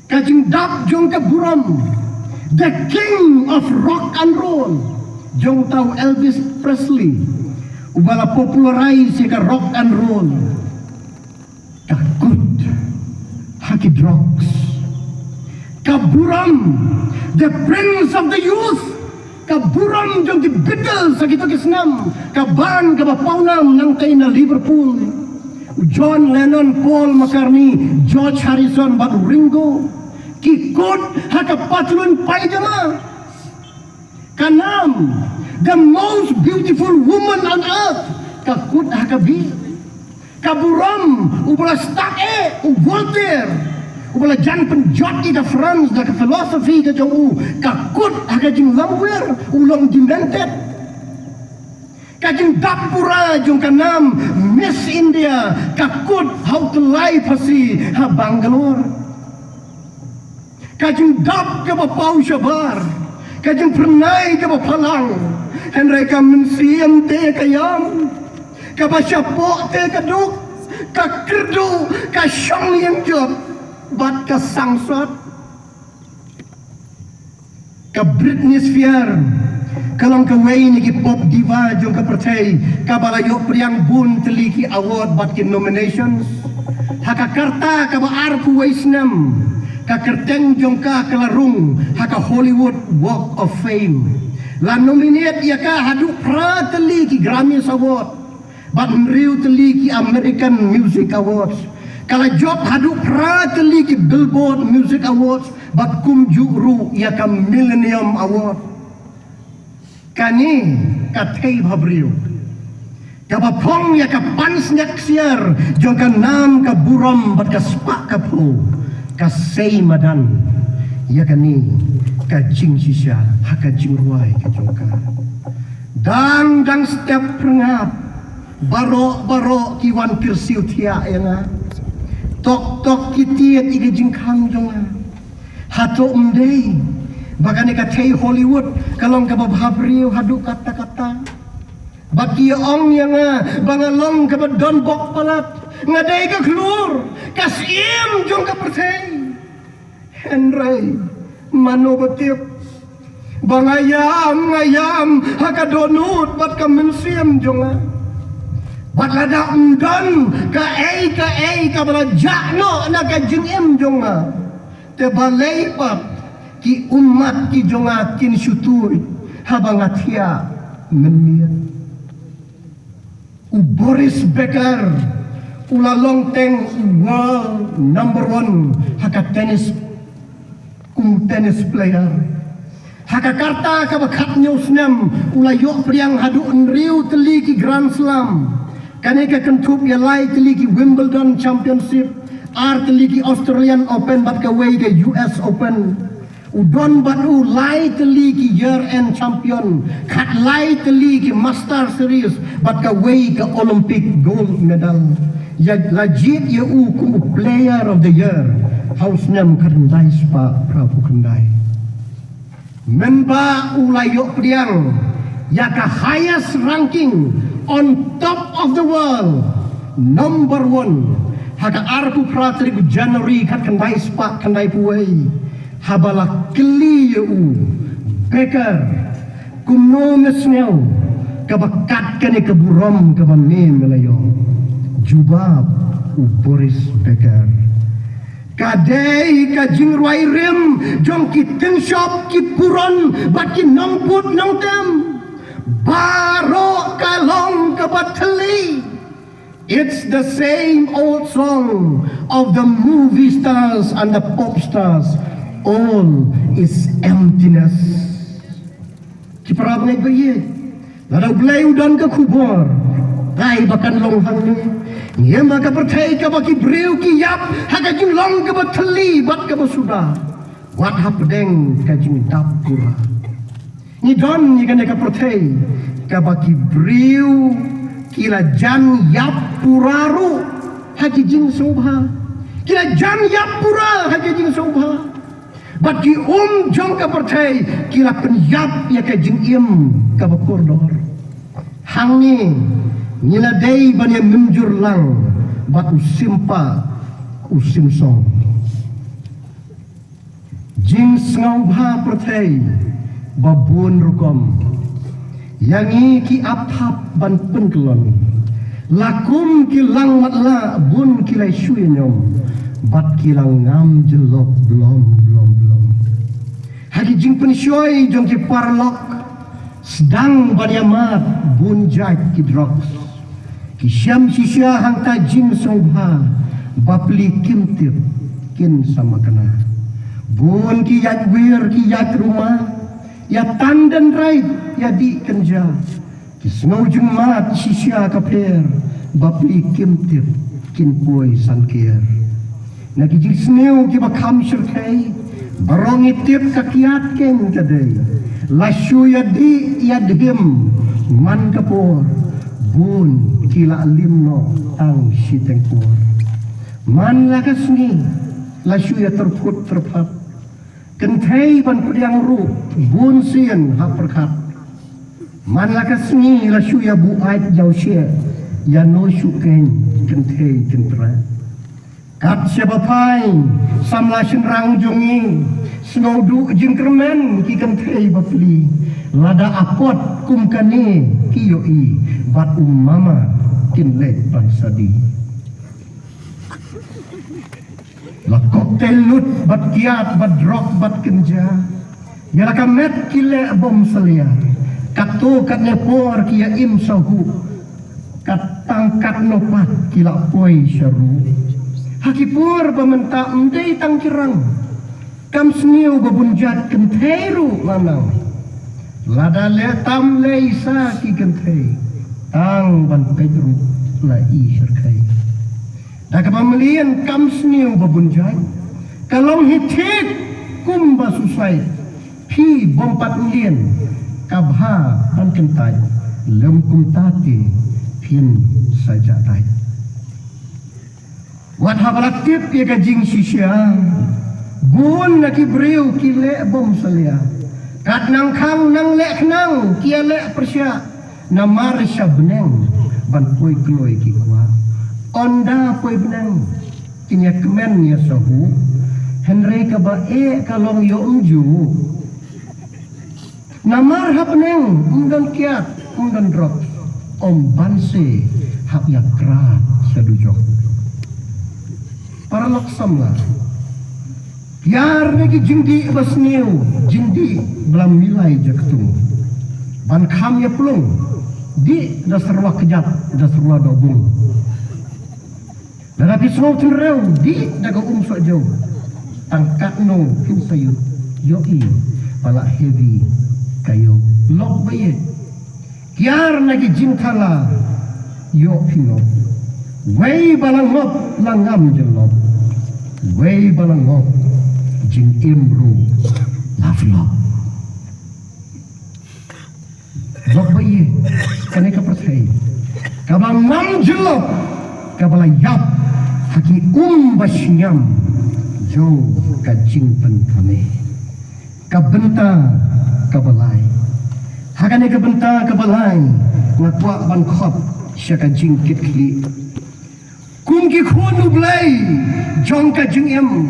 Ka jingdap jong ka burom, the king of rock and roll, jong uta u Elvis Presley, uba la popularize ïa ka rock and roll. Ka kut ha ki drugs. Ka burom, the prince of the youth, ka burom jong ki Beatles ha kito ki snem, ka band kaba pawnam nangtei na Liverpool. U John Lennon, Paul McCartney, George Harrison bad u Ringo, ki kut ha ka patlun paijama. Ka nam, the most beautiful woman on earth, ka kut ha ka bih. Ka burom, uba la stad eh, u Voltaire, uba la jan pynjot ïa ka France da ka philosophy ka jong u, ka kut ha ka jinglamwir, u long demented. Ka jingdap pura jong ka nam Miss India, ka kut ha u tyllai phasi ha Bangalore. Ka jingdap kaba paw shabar, ka jingphyrnai kaba phalang, hynrei ka mynsiem te ka ïam, kaba shapoh te ka duk, ka kyrduh, ka shong ïing jop bad ka sangsot. Ka Britney Spears ka long kawei na ki pop diva jong ka pyrthei kaba la ïoh pdiang bun tylli ki award bad ki nominations. Ha ka karta kaba arphew wei snem, ka kyrteng jong ka ka la rung ha ka Hollywood Walk of Fame. La nominate ïa ka haduh phra tylli ki Grammys Award bad hynriew tylli ki American Music Awards. Ka la jop haduh phra tylli ki Billboard Music Awards bad kumjuh ruh ïa ka Millennium Award. Kane ka thei bhabriew kaba phong ïa ka pansngiat ksiar jong ka nam ka burom bad ka spah ka phew, ka sei madan ïa kane ka jingshisha ha ka jingrwai ka jong ka. Dang dang step pyrngap, baroh baroh ki wan kyrsiew thiah ïa nga. Tok tok ki tied ïa ka jingkhang jong nga. Hato ym dei ba kane ka thei Hollywood ka long kaba bhabriew haduh katta katta? Ba ki ong ïa nga ba nga long kaba don bok palat, nga dei ka khlur ka syiem jong ka pyrthei. Hynrei mano ba tip ba nga ïam, nga ïam ha ka dohnud bad ka mynsiem jong nga. Bad lada ym don kaei kaei kaba la jah noh na ka jingim jong nga, te balei pat ki ummat ki jong nga kin shu tuid haba nga thiah mynmiet. U Boris Becker u la long teng u world number one ha ka tennis, kum tennis player. Ha ka karta kaba khathynñiew snem u la ïoh pdiang haduh hynriew tylli ki Grand Slam. Kane ka kynthup ïa lai tylli ki Wimbledon Championship, ar tylli ki Australian Open bad kawei ka U S Open. U don bad u lai tylli ki year end champion, khatlai tylli ki Master Series bad kawei ka Olympic gold medal. Ïa la jied ïa u kum u player of the year ha u snem khatkhyndai spah phra phew khyndai. Mynba u la ïoh pdiang ïa ka highest ranking on top of the world, number one, ha ka arphew phra tarik January khatkhyndai spah khyndai phew wei. Haba la kylli ïa u, Becker, kumno me sngew kaba kat kane ka burom kaba me me la ïoh? Jubab u Boris Becker, ka dei ka jingrwai rim jong ki tyngshop ki puron bad ki nongbud nongtem. Baroh ka long kaba thylli. It's the same old song of the movie stars and the pop stars. All is emptiness. Ki para bangeit ba ïeit, lada U Blei u don ka khubor, kaei ba kan long hangne? Ngi im ha ka pyrthei kaba ki briew ki ïap ha ka jinglong kaba thylli bad kaba suda. Wat hapdeng ka jingdap pura. Ngi don ïa kane ka pyrthei kaba ki briew ki la jan ïap pura ruh ha ki jingsngewbha. Ki la jan ïap pura ha ki jingsngewbha. Bad ki um jong ka pyrthei ki la pynïap ïa ka jingim kaba kordor. Hangne ngi la dei ban ïa mynjur lang bad u sim pah u sim song. Jingsngewbha pyrthei ba bun rukom ïa ngi ki ap thap ban pynkyllon. La kum ki lang matlah bun ki la shu ïa ñiom bad ki la ngam jyllop blom blom blom. Ha ki jingpynshoi jong ki paralok sdang ban ïa mad bun jait ki drugs. Ki shem shisha hangta jingsngewbha bapli kim tip kin sa makna. Bun ki ïaid wir ki ïaid ruma, ïa tan dendrite ïa dih kynja. Ki sngew jingmad shisha ka pher bapli kim tip kin poi san ker. Na ki jingsniew kiba kham shyrkhei baroh ngi tip ka kiad keiñ ka dei. La shu ïa dih ïa dhim man ka por bun ki la lim noh tang shiteng por. Man la ka sngi la shu ïa tyrphut tyrphat. Kynthei ban pdiang ruh bun sien ha pyrkhat. Man la ka sngi la shu ïa buaid ïa u sheh ïa no shu keiñ kynthei kyntra. Kat shaba phai samla shynrang jong ngi, sngewduh jingkyrmen ki kynthei bapli. Lada apot kum kane ki ïohi bad u mama kin leit ban sadi. La cocktail lut bad kiad bad drok bad kynja. Ïa la ka met ki leh bom salia. Katto katne por ki ïa im sahuh. Kat tang katno pat ki la poi sha ruh. Ha ki por ba mynta ym dei tang ki rang. Kam sniew ba bun jait kynthei ruh la nang. Lada leh tam lei sa ki kynthei tang ban peit ruh la i shyrkhei. Da kaba mlien kam sniew ba bun jait ka long hi thik kumba suicide. Phi bym pat mlien ka bha ban kyntait lem kumta te phin sa jah tait. Wat haba la tip ïa ka jingshisha bun na ki briew ki leh bom salia. Kat nang khang nang leh khnang ki ïa leh pyrshah. Namar sha bneng ban poi kloi ki kwah. Ynda poi bneng kin ïa kmen ïa sahuh. Hynrei kaba eh ka long ïoh ym juh. Namar ha bneng ym don kiad ym don drok. Ym banse hap ïa krad sha dujok. Paralok samla, ïar na ki jingdih ba sniew, jingdih ba la milai jaktung. Ban kham ïa pulung, dih da syrwa kjat, da syrwa dohbung. Lada phi sngew tynrew, dih da ka um sohjew. Tang katno phin sa ïohi, ïohi ba la heavy ka ïew. Lok ba ïeit, kiar na ki jingthala, ïoh phi ngop. Wei ba la ngop la ngam jyllop. Wei ba la ngop jingim ruh la phlop. Lok ba ïeit, kane ka pyrthei kaba ngam jyllop, kaba la ïap ha ki um ba shñiam jong ka jingpynthame. Ka bynta kaba lai. Ha kane ka bynta kaba lai, nga kwah ban khot sha ka jingkitkhlieh. Kum ki khun U Blei jong ka jingim,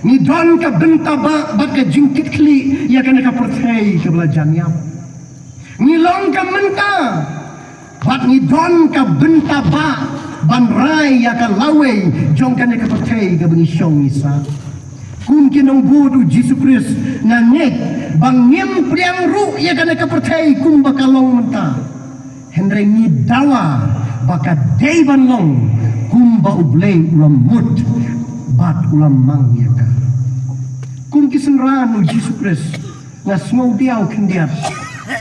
ngi don ka bynta ba bad ka jingkitkhlieh ïa kane ka pyrthei kaba la jan ïap. Ngi long ka mynta bad ngi don ka bynta ba ban rai ïa ka lawei jong kane ka pyrthei kaba ngi shong ngi sah. Kum ki nongbud U Jisu Khrist, nga ngeit ba ngim pdiang ruh ïa kane ka pyrthei kumba ka long mynta. Hynrei ngi dawa ba ka dei ban long kumba U Blei u la mut bad u la mang ïa ka. Kum ki synran U Jisu Khrist, nga sngewdiaw khyndiat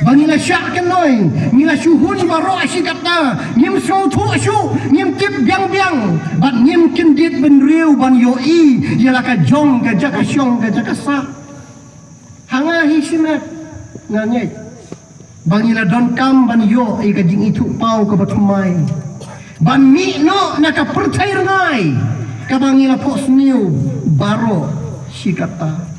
ba ngi la shah kynnoi, ngi la shu hun baroh shi katta, ngim sngewthuh shuh, ngim tip biang biang, bad ngim kyndit bynriew ban ïohi ïa la ka jong ka jaka shong ka jaka sah. Ha nga hi shimet, nga ngeit ba ngi la donkam ban ïoh ïa ka jingithuhpaw kaba thymmai, ban mih noh na ka pyrthei rngai kaba ngi la phohsniew baroh shi katta.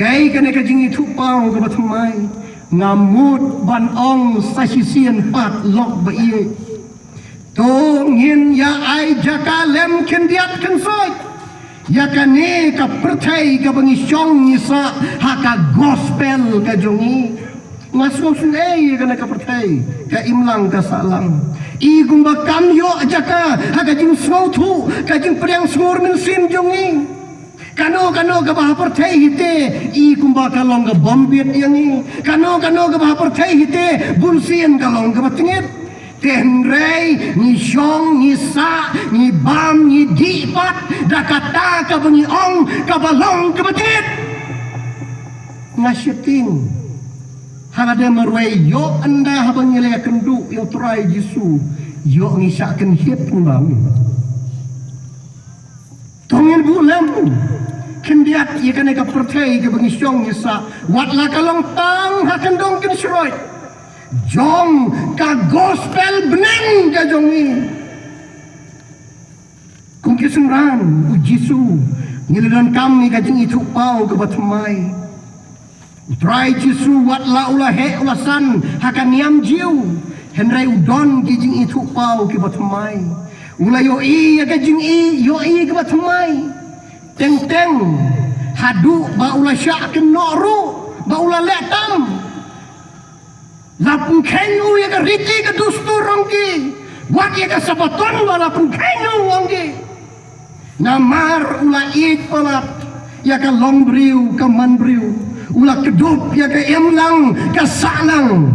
Kaei kane ka jingithuhpaw kaba thymmai? Nga mut ban ong sa shisien pat, lok ba ïeit. To ngin ïa ai jaka lem khyndiat khynsoit ïa kane ka pyrthei kaba ngi shong ngi sah ha ka gospel ka jong ngi. Nga sngewsynei ïa kane ka pyrthei, ka imlang ka sahlang. I kumba kam ïoh jaka ha ka jingsngewthuh, ka jingpdiang sngewsynei jong ngi. Kano kano kaba ha pyrthei hi te, i kumba ka long ka bym biang ïa ngi. Kano kano kaba ha pyrthei hi te, bunsien ka long kaba tyngeh. Te hynrei ngi shong, ngi sah, ngi bam, ngi dih pat da kata kaba ngi ong kaba long kaba tyngeh. Nga sheptieng, ha lade marwei ïoh ynda haba ngi la ïakynduh ïa U Trai Jisu, ïoh ngi shah kynhit ngi bam. To ngin buh lem khyndiat ïa kane ka pyrthei kaba ngi shong ngi sah, wat la ka long tang ha kyndong kynshroi jong ka gospel bneng ka jong ngi. Kum ki synran U Jisu, ngi la donkam ïa ka jingithuhpaw kaba thymmai. U Trai Jisu wat la u la heh u la san ha ka niam Jiw, hynrei u don ki jingithuhpaw kiba thymmai. U la ïohi ïa ka jingïohi kiba thymmai. Teng teng haduh ba u la shah kynnoh ruh ba u la leh tam. La pynkheiñ u ïa ka riti ka dustur ong ki, wat ïa ka Sabaton ba la pynkheiñ u ong ki. Namar u la ïeit palat ïa ka longbriew ka manbriew. U la kdup ïa ka imlang ka sahlang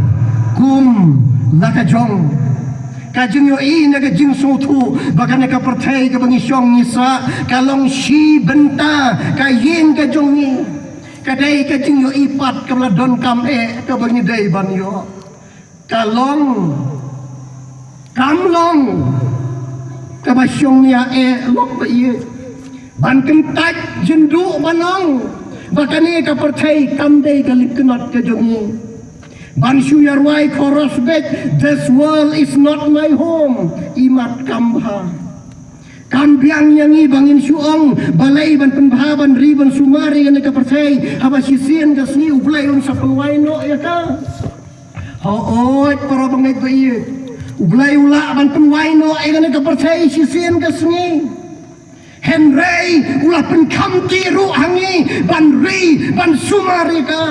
kum la ka jong. Ka jingïohi ne ka jingsngewthuh ba kane ka pyrthei kaba ngi shong ngi sah ka long shi bynta ka ïing ka jong ngi. Ka dei ka jingïohi pat kaba la donkam eh kaba ngi dei ban ïoh. Ka long, kam long kaba shong ïa eh lok ba ïeit. Ban kyntait jynduh ban ong ba kane ka pyrthei kam dei ka lynti ka jong ngi. Ban shu ïa rwai chorus beit, "This world is not my home." Imat kam bha. Kam biang ïa ngi ba ngin shu ong balei ban pynbha ban ri ban sumar ïa kane ka pyrthei, haba shisien ka sngi U Blei un sa pynwai noh ïa ka. Hooid para bangeit ba ïeit. U Blei u lah ban pynwai noh ïa kane ka pyrthei shisien ka sngi. Hynrei u la pynkham ti ruh ha ngi ban ri ban sumar ïa ka.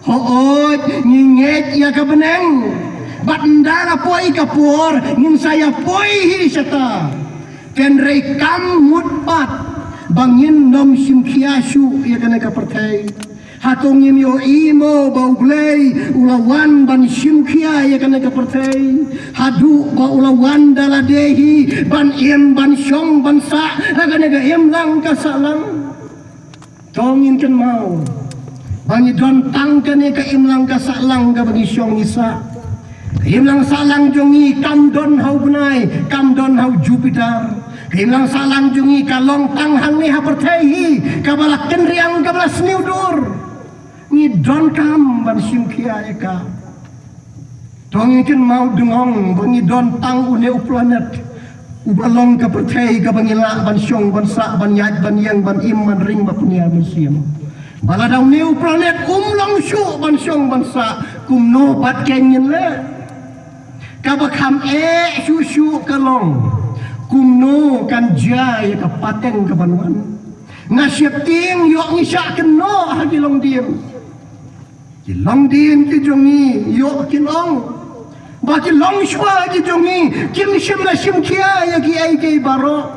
Hooid, ngi ngeit ïa ka bneng. Bad ynda la poi ka por ngin sa ïa poi hi shata. Hynrei kam mut pat ba ngin nym shim khia shuh ïa kane ka pyrthei. Hato ngim ïohi mo ba U Blei u la wan ban shim khia ïa kane ka pyrthei? Haduh ba u la wan da lade hi ban im, ban shong, ban sah ha kane ka imlang ka sahlang. To ngin kynmaw ba ngi don tang kane ka imlang ka sahlang kaba ngi shong ngi sah. Ka imlang sahlang jong ngi kam don ha u bnai, kam don ha u Jupiter. Ka imlang sahlang jong ngi ka long tang hangne ha pyrthei hi, kaba la kynriang, kaba la sniewdur. Ngi donkam ban shim khia ïa ka. To ngin kynmaw dngong ba ngi don tang une u planet uba long ka pyrthei kaba ngi lah ban shong, ban sah, ban ïaid, ban ïeng, ban im, ban ring, ban pynïar mynsiem. Ba lada une u planet um long shuh ban shong, ban sah, kumno pat ngin leh? Kaba kham eh shuh shuh ka long, kumno kan jia ïa ka pateng kaban wan? Nga sheptieng ïoh ngi shah kynnoh ha ki longdien. Ki longdien ki jong ngi ïoh kin ong ba ki longshuwa ki jong ngi kim shym la shim khia ïa kiei kiei baroh.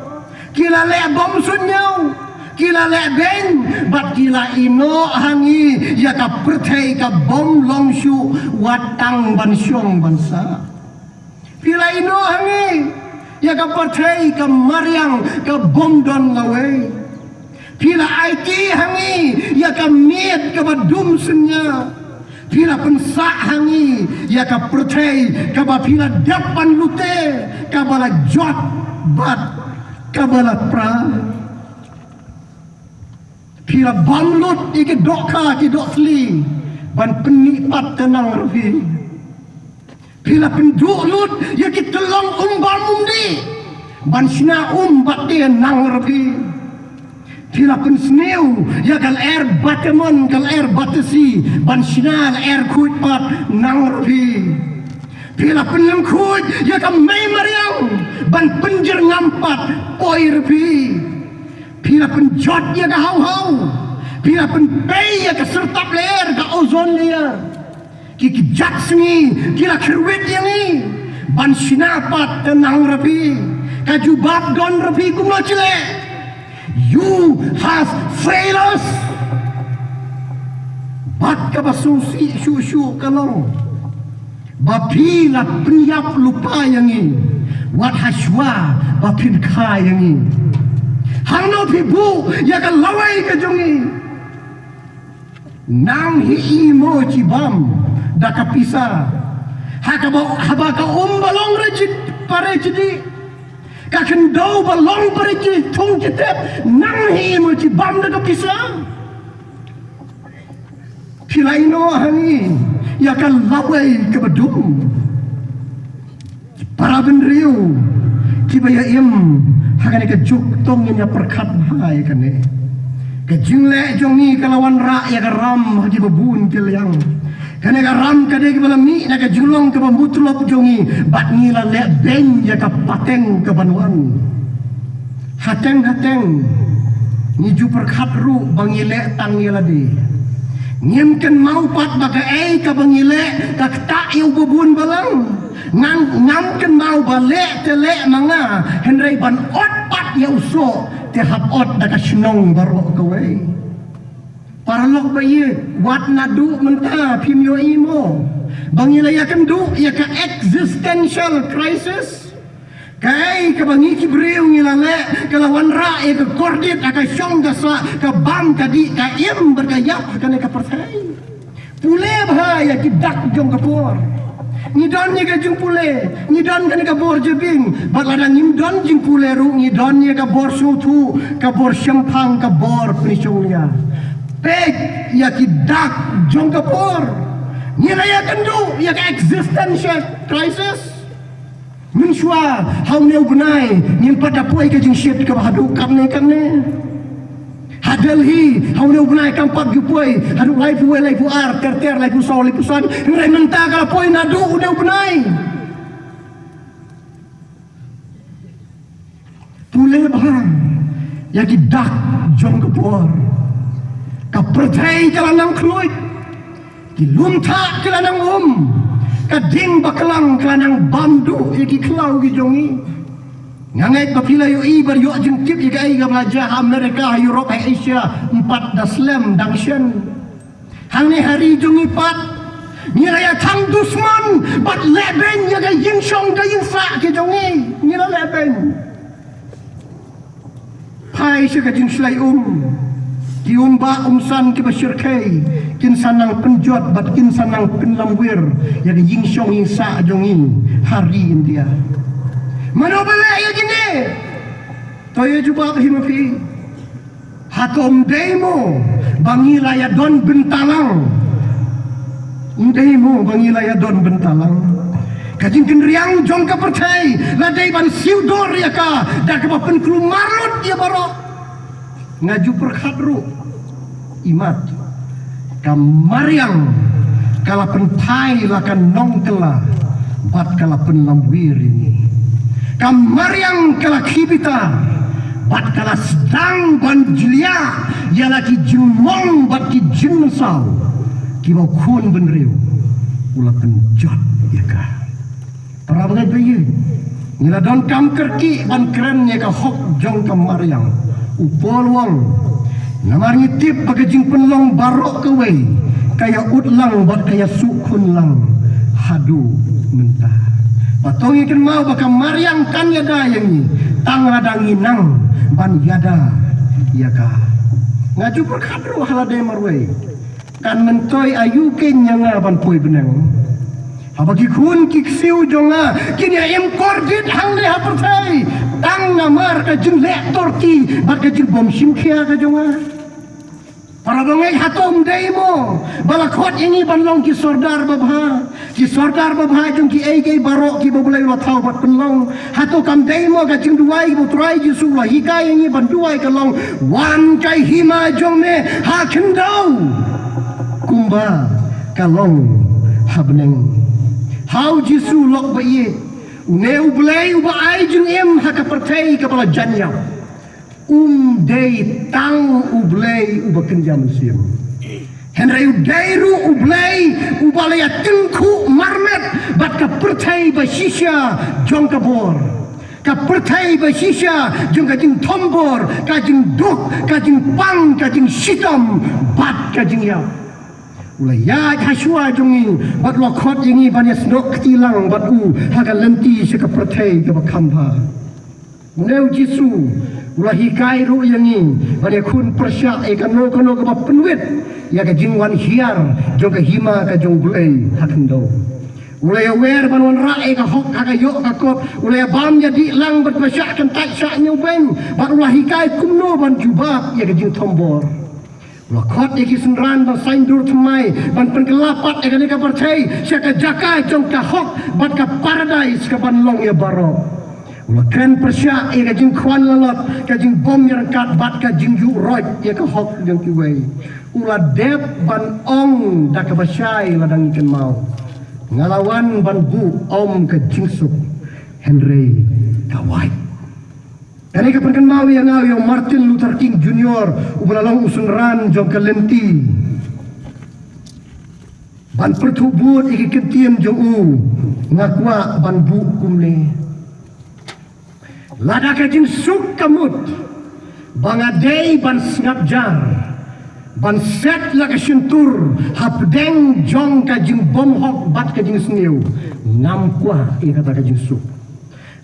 Ki la leh bym suidñiew, ki la leh beiñ, bad ki la ïehnoh ha ngi ïa ka pyrthei kabym long shuh wat tang ban shong ban sah. Phi la ïehnoh ha ngi ïa ka pyrthei ka mariang kabym don lawei. Phi la aiti ha ngi ïa ka miet kaba dum synñia. Phi la pynsah ha ngi ïa ka pyrthei kaba phi la dep ban lute, kaba la jot bad kaba la pra. Phi la bam lut ïa ki dohkha ki dohthli ban pynmih pat te nang ruh phi. Phi la pynduh lut ïa ki tyllong um bam um dih ban shna um bad te nang ruh phi. Phi la pynsniew ïa ka lyer batamon, ka lyer batasi ban shna lyer khuid pat nang ruh phi. Phi la pynlyngkhuid ïa ka mei mariang ban pynjyrngam pat poi ruh phi. Phi la pynjot ïa ka hawhaw. Phi la pynpei ïa ka syrtap lyer, ka ozone layer. Ki kjat sngi ki la kyrwit ïa ngi ban shna pat te nang ruh phi. Ka jubab don ruh phi, kumno shlei? You have failed us. Bad kaba sngewsih shuh shuh ka long ba phi la pynïap lypa ïa ngi wat hashwa ba phin kha ïa ngi. Hangno phi buh ïa ka lawei ka jong ngi? Nang hi i mo shibam da ka pisa. Ha kaba, haba ka um ba long re shi, pare shi dih, ka khyndew ba long pare shi thung shi tep, nang hi i mo shibam da ka pisa. Phi la ïehnoh ha ngi ïa ka lawei kaba dum. Para bynriew kiba ïa im ha kane ka juk, to ngin ïa pyrkhat bha ïa kane. Ka jingleh jong ngi ka la wanrah ïa ka ram ha kiba bun ki liang. Kane ka ram ka dei kaba la mih na ka jinglong kaba mutlop jong ngi bad ngi la leh beiñ ïa ka pateng kaban wan. Hateng hateng ngi ju pyrkhat ruh ba ngi leh tang ïa lade. Ngim kynmaw pat ba kaei kaba ngi leh ka ktah ïa uba bun balang. Ngam, ngam kynmaw ba leh te leh ma nga, hynrei ban ot pat ïa u soh te hap ot da ka shnong baroh kawei. Paralok ba ïeit, wat naduh mynta phim ïohi mo ba ngi la ïakynduh ïa ka existential crisis? Kaei kaba ngi ki briew ngi la leh ka la wanrah ïa ka kordit ha ka shong ka sah, ka bam ka dih, ka im bad ka ïap ha kane ka pyrthei. Pule bha ïa ki dak jong ka por. Ngi don ïa ka jingpule, ngi don kane ka bor jabieng, bad lada ngim don jingpule ruh ngi don ïa ka bor sngewthuh, ka bor shemphang, ka bor pynshong ïa. Peit ïa ki dak jong ka por. Ngi la ïakynduh ïa ka existential crisis. Mynshuwa ha une u bnai ngim pat da poi ka jingshit kaba haduh katne katne. Ha Delhi ha une u bnai kam pat ju poi haduh laiphew wei, laiphew ar, ter ter, laiphew saw, laiphew san. Hynrei mynta ka la poi naduh une u bnai. Pule bha ïa ki dak jong ka por. Ka pyrthei ka la nang khluit. Ki lum thah ki la nang um, ka ding baklang ka la nang bam duh ïa ki khlaw ki jong ngi. Nga ngeit ba phi la ïohi bad ïoh jingtip ïa kaei kaba la jia ha America, ha Europe, ha Asia, ym pat da slem dang shen. Hangne ha ri jong ngi pat, ngi la ïa thang dusmon bad lehbeiñ ïa ka ïingshong ka ïingsah ki jong ngi. Ngi la lehbeiñ. Phai sha ka jingshlei um. Ki um ba um san kiba shyrkhei kin sa nang pynjot bad kin sa nang pynlamwir ïa ka ïingshong ïingsah jong ngi ha ri India. Mano ba leh ïa kine? To ïa jubab hi ma phi. Hato ym dei mo ba ngi la ïa don bynta lang? Ym dei mo ba ngi la ïa don bynta lang? Ka jingkynriang jong ka pyrthei la dei ban siew dor ïa ka da kaba pynkulmar lut ïa baroh. Nga ju pyrkhat ruh, imat, ka mariang ka la pynphai la ka nongkylla bad ka la pynlamwir ïa ngi. Ka mariang ka la khie bitar bad ka la sdang ban jliah ïa la ki jingmong bad ki jingmynsaw kiba u khun bynriew u la pynjot ïa ka. Para bangeit ba ïeit, ngi la donkam kyrkieh ban kren ïa ka hok jong ka mariang. U Paul u ong, namar ngi tip ba ka jingpynlong baroh kawei ka ïa ud lang bad ka ïa suk khun lang haduh mynta. Ba to ngi kynmaw ba ka mariang kan ïada ïa ngi tang lada ngi nang ban ïada ïa ka. Nga ju pyrkhat ruh ha lade marwei, kan myntoi aïu kein ïa nga ban poi bneng? Haba ki khun ki ksiew jong nga kin ïa im kordit hangne ha pyrthei tang namar ka jingleh torti bad ka jingbym shim khia ka jong nga. Para bangeit, hato ym dei mo ba la khot ïa ngi ban long ki sordar babha? Ki sordar babha jong kiei kiei baroh kiba U Blei u la thaw bad pynlong. Hato kam dei mo ka jingduwai ba U Trai Jisu u la hikai ïa ngi ban duwai ka long, wan ka hima jong me ha khyndew kumba ka long ha bneng. Ha U Jisu lok ba ïeit, une U Blei uba ai jingim ha ka pyrthei kaba la jan ïap, um dei tang U Blei uba kynja mynsiem. Hynrei u dei ruh U Blei uba la ïa tyngkhuh marmet bad ka pyrthei ba shisha jong ka bor, ka pyrthei ba shisha jong ka jingthombor, ka jingduk, ka jingpang, ka jingshitom bad ka jingïap. U la ïaid ha shuwa jong ngi bad u la khot ïa ngi ban ïasnoh kti lang bad u ha ka lynti sha ka pyrthei kaba kham bha. Une U Jisu u la hikai ruh ïa ngi ban ïakhun pyrshah ïa kano kano kaba pynwit ïa ka jingwan hiar jong ka hima ka jong U Blei ha khyndew. U la ïawer ban wanrah ïa ka hok ha ka ïoh ka kot. U la ïabam ïadih lang bad ba shah kyntait shah ñiewbeiñ bad u la hikai kumno ban jubab ïa ka jingthombor. U la khot ïa ki synran ban saiñdur thymmai ban pynkylla pat ïa kane ka pyrthei sha ka jaka jong ka hok bad ka paradais kaban long ïa baroh. U la kren pyrshah ïa ka jingkhwan lalot, ka jingbym ïaryngkat bad ka jingïuh roit ïa ka hok jong kiwei. U la dep ban ong da kaba shai lada ngi kynmaw, nga la wan ban buh ym ka jingsuk hynrei ka wait. Kane ka pynkynmaw ïa nga ïa u Martin Luther King Junior uba la long u synran jong ka lynti. Ban pyrthuh bud ïa ki kyntien jong u, nga kwah ban buh kumne. Lada ka jingsuk ka mut ba nga dei ban sngap jar, ban set la ka shyntur hapdeng jong ka jingbymhok bad ka jingsniew, ngam kwah ïa kata ka jingsuk.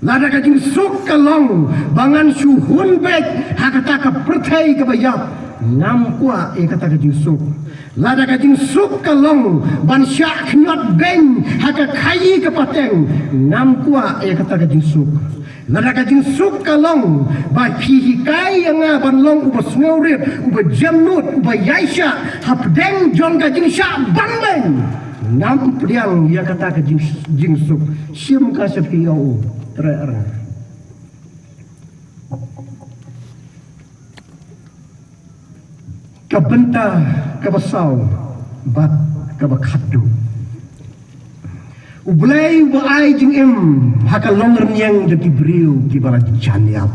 Lada ka jingsuk ka long ba ngan shu hun beit ha kata ka pyrthei kaba ïap, ngam kwah ïa kata ka jingsuk. Lada ka jingsuk ka long ban shah khñiot beiñ ha ka khaïi ka pateng, ngam kwah ïa kata ka jingsuk. Lada ka jingsuk ka long ba phi hikai ïa nga ban long uba sngewrit, uba jemnud, uba ïaishah hapdeng jong ka jingshah banbeiñ, ngam pdiang ïa kata ka jing, jingsuk. Shim ka sha phi ïa u, treh rnga. Ka bynta kaba saw bad kaba khatduh. U Blei uba ai jingim ha ka longrynïeng da ki briew kiba la jan ïap.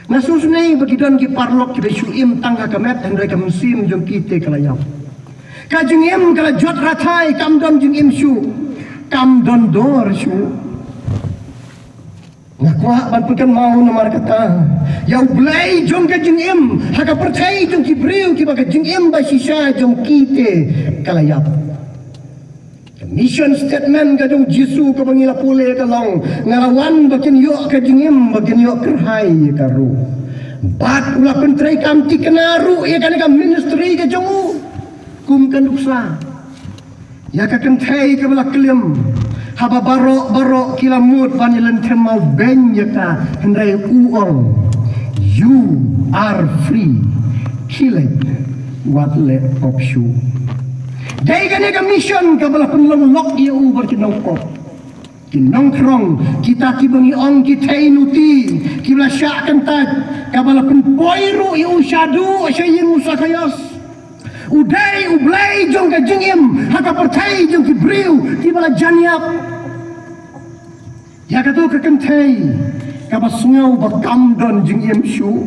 Nga sngewsynei ba ki don ki paralok kiba shu im tang ha ka met hynrei ka mynsiem jong ki te ka la ïap. Ka jingim ka la jot rathai, kam don jingim shuh, kam don dor shuh. Nga kwah ban pynkynmaw namar kata ïa U Blei jong ka jingim ha ka pyrthei jong ki briew kiba ka jingim ba shisha jong ki te ka la ïap. Ka mission statement ka jong Jisu kaba ngi la pule ka long, nga la wan ba kin ïoh ka jingim, ba kin ïoh kyrhai ïa ka ruh. Bad u la pyntreikam thikna ruh ïa kane ka ministry ka jong u kum ka nuksa. Ïa ka kynthei kaba la klim, haba baroh baroh ki la mut ban ïa lynthem mawbeiñ ïa ka, hynrei u ong, "You are free. Khie leit, wat leh pop shuh." Dei kane ka mission kaba la pynlong lok ïa u bad ki nongpop, ki nongthrong, kita kiba ngi ong ki theinuti, kiba la shah kyntait, kaba la pynpoi ruh ïa u shaduh sha ïing u Sakaios. U dei U Blei jong ka jingim ha ka pyrthei jong ki briew kiba la jan ïap. Ïa kato ka kynthei kaba sngew ba kam don jingim shuh,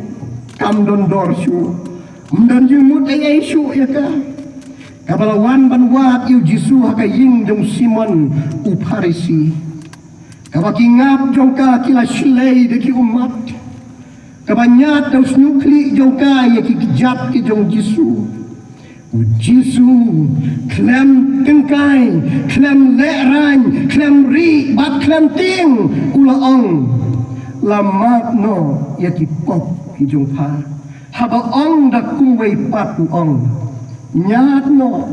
kam don dor shuh, ym don jingmut ei ei shuh ïa ka, kaba la wan ban wad ïa u Jisu ha ka ïing jong Simon u Pharisi. Kaba ki ngap jong ka ki la shlei da ki ummat, kaba ñiad da u shñiuh khlieh jong ka ïa ki kjat ki jong Jisu. U Jisu khlem tyngkai, khlem lehraiñ, khlem rieh bad khlem tieng, u la ong, "La map noh ïa ki pop ki jong pha." Haba ong da kumwei pat u ong, "Ñiad noh,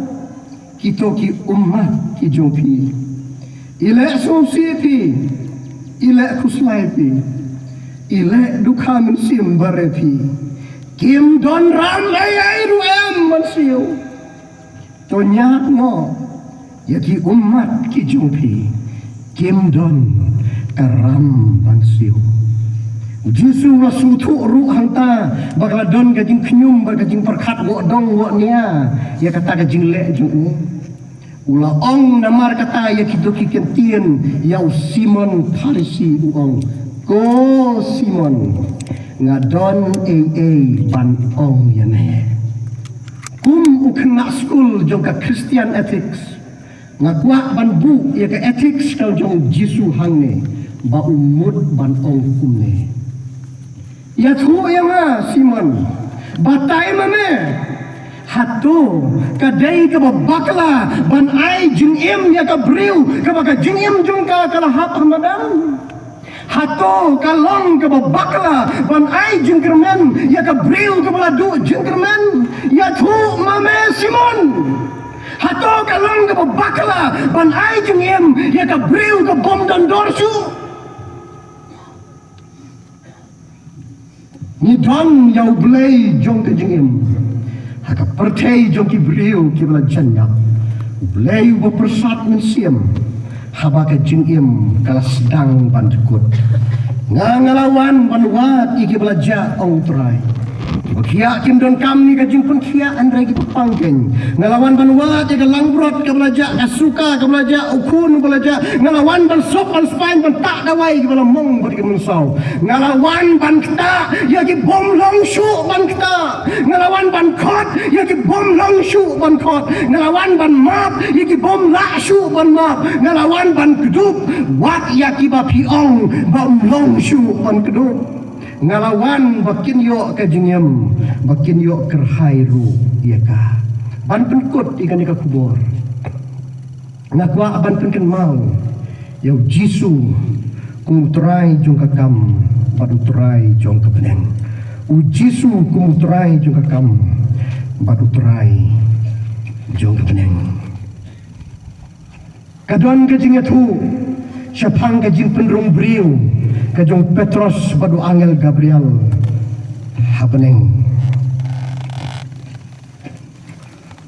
kito ki ummat ki jong phi. I leh sngewsih phi, i leh khuslai phi, i leh dukha mynsiem bare phi. Kim don ram ei ei ruh em ban siew. To ñiad noh ïa ki ummat ki jong phi, kim don ka ram ban siew." U Jisu u la sngewthuh ruh hangta ba ka la don ka jingkhñium bad ka jingpyrkhat woh dong woh nia ïa kata ka jingleh jong u. U la ong namar kata ïa kito ki kyntien ïa u Simon Pharisi, u ong, "Ko Simon, nga don ei ei ban ong ïa me. Kum u khynnah skul jong ka Christian ethics, nga kwah ban buh ïa ka ethics ka jong Jisu hangne ba u mut ban ong kumne." "Ïathuh ïa nga, Simon, batai ma me, hato ka dei kaba bakla ban ai jingim ïa ka briew kaba ka jingim jong ka ka la hap ha madan? Hato ka long kaba bakla ban ai jingkyrmen ïa ka briew kaba la duh jingkyrmen? Ïathuh ma me, Simon, hato ka long kaba bakla ban ai jingim ïa ka briew ka bym don dor shuh?" Ngi don ïa U Blei jong ka jingim ha ka pyrthei jong ki briew kiba la jan ïap. U Blei uba pyrsad mynsiem haba ka jingim ka la sdang ban dkut. "Nga, nga la wan ban wad ïa kiba la jah, ong U Trai. Kiba khiah kim donkam ïa ka jingpynkhiah, hynrei kiba pang keiñ. Nga la wan ban wad ïa ka langbrot kaba la jah, ka suka kaba la jah, u khun uba la jah. Nga la wan ban sop ban spaiñ, ban tah dawai kiba la mong bad ki mynsaw. Nga la wan ban ktah ïa ki bym long shuh ban ktah. Nga la wan ban khot ïa ki bym long shuh ban khot. Nga la wan ban map ïa ki bym lah shuh ban map. Nga la wan ban kdup wat ïa kiba phi ong bym long shuh ban kdup. Nga la wan ba kin ïoh ka jingim, ba kin ïoh kyrhai ruh ïa ka." Ban pynkut ïa kane ka khubor, nga kwah ban pynkynmaw ïa U Jisu kum U Trai jong ka kam bad U Trai jong ka bneng. U Jisu kum U Trai jong ka kam bad U Trai jong ka bneng. Ka don ka jingïathuh shaphang ka jingpynrung briew ka jong u Petros bad u angel Gabriel ha bneng.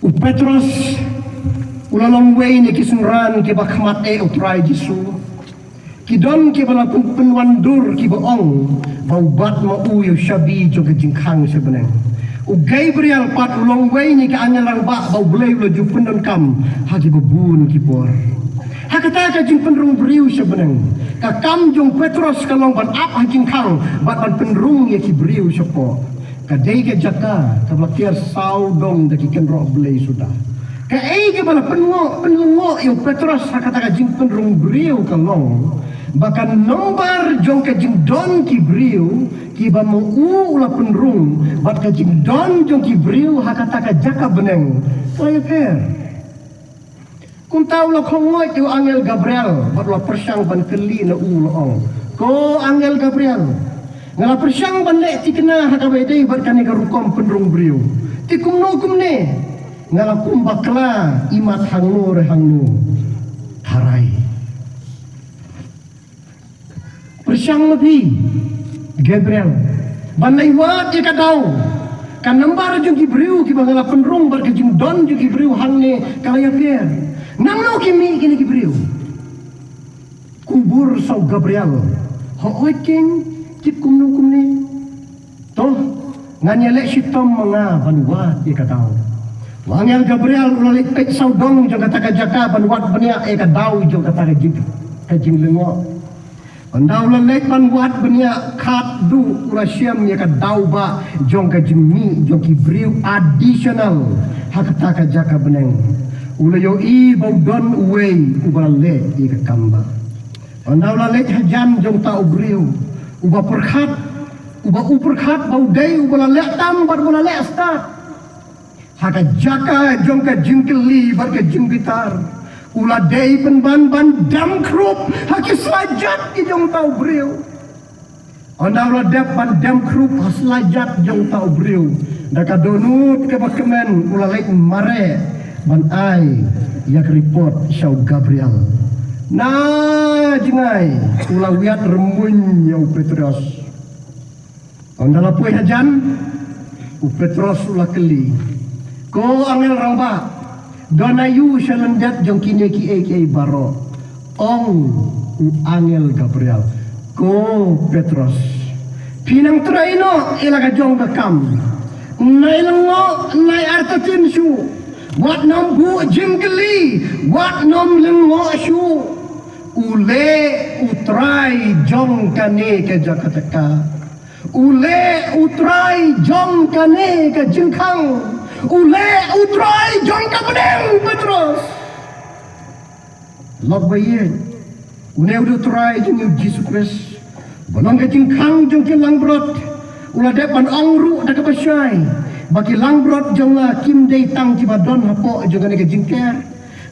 U Petros u la long uwei na ki synran kiba khmat eh U Trai Jisu. Ki don kiba la pyn-, pynwandur kiba ong ba u bat ma u ïa u shabi jong ka jingkhang sha bneng. U Gabriel pat u long uwei na ki angel rangbah ba U Blei u la ju pyndonkam ha kiba bun ki por. Ha kata ka jingpynrung briew sha bneng, ka kam jong u Petros ka long ban ap ha jingkhang bad ban pynrung ïa ki briew shapoh. Ka dei ka jaka kaba la tiar sawdong da ki kynroh blei suda. Kaei kaba la pynlyngngoh, pynlyngngoh ïa u Petros ha kata ka jingpynrung briew ka long ba ka nombar jong ka jingdon ki briew kiba ma u u la pynrung bad ka jingdon jong ki briew ha kata ka jaka bneng ka la ïapher. Kumta u la khongoi ïa u angel Gabriel bad u la pyrshang ban kylli na u, u la ong, "Ko angel Gabriel, nga la pyrshang ban leh thikna ha kaba ïadei bad kane ka rukom pynrung briew. Te kumno kumne? Nga la kum bakla imat hangno re hangno. Tharai." Pyrshang ma phi, Gabriel, ban leit wad ïa ka daw. Ka nombar jong ki briew kiba nga la pynrung bad ka jingdon jong ki briew hangne ka la ïapher. Nangno ki mih kine ki briew? Kubur sa u Gabriel. Hooid keiñ, kit kumno kumne. To, ngan ïaleh shitom ma nga ban wad ïa ka daw. U angel Gabriel u la leit peit sawdong jong kata ka jaka ban wad bniah ïa ka daw jong kata ka jing, ka jinglyngngoh. Ynda u la leit ban wad bniah, khadduh u la shem ïa ka daw ba jong ka jingmih jong ki briew additional ha kata ka jaka bneng. U la ïohi ba u don uwei uba la leh ïa ka kam ba. Ynda u la leit hajan jong uta u briew uba pyrkhat, uba u pyrkhat ba u dei uba la leh tam bad uba la leh stad. Ha ka jaka jong ka jingkylli bad ka jingbitar, u la dei pynban ban dem khrup ha ki slajat ki jong uta u briew. Ynda u la dep ban dem khrup ha slajat jong uta u briew, da ka dohnud kaba kmen u la leit mareh ban ai ïa ka report sha u Gabriel. Na jngai u la wiat rymmuiñ ïa u Petros. Ynda la poi hajan, u Petros u la kylli, "Ko angel rangbah, don aïu sha lyndet jong kine kiei kiei baroh?" Ong u angel Gabriel, "Ko Petros, phi nang trei noh ïa la ka jong ka kam. Nai lyngngoh, nai artatien shuh. Wat nym buh jingkylli, wat nym lyngngoh shuh. U leh U Trai jong kane ka jaka taka. U leh U Trai jong kane ka jingkhang. U leh U Trai jong ka bneng, Petros." Lok ba ïeit, une u dei U Trai jong ngi U Jisu Khrist, ba long ka jingkhang jong ki langbrot. U la dep ban ong ruh da kaba shai ba ki langbrot jong nga kim dei tang kiba don hapoh jong kane ka jingker.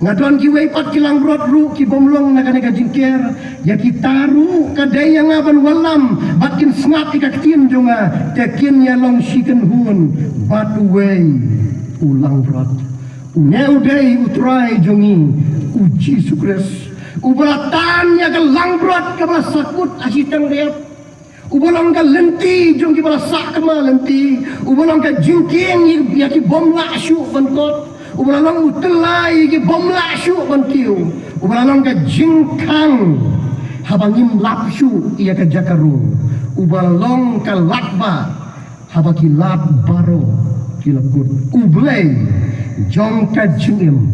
Nga don kiwei pat ki langbrot ruh ki bym long na kane ka jingker. Ïa kita ruh ka dei ïa nga ban wallam bad kin sngap ïa ka ktien jong nga, te kin ïa long shi kynhun bad uwei u langbrot. Une u dei U Trai jong ngi U Jisu Khrist, uba la tan ïa ka langbrot kaba la sakut ha shiteng dep. Uba long ka lynti jong kiba la sah kama lynti. Uba long ka jingkieng ïa ki bym lah shuh ban kot. Uba la long u tyllai ïa ki bym lah shuh ban kiew. Uba la long ka jingkhang haba ngim lap shuh ïa ka jaka rung. Uba la long ka lad ba haba ki lad baroh ki la kut. U Blei jong ka jingim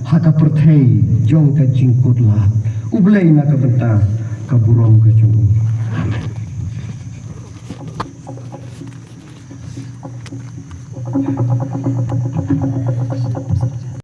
ha ka pyrthei jong ka jingkut lad. U Blei na ka bynta ka burom ka jong u. Amen.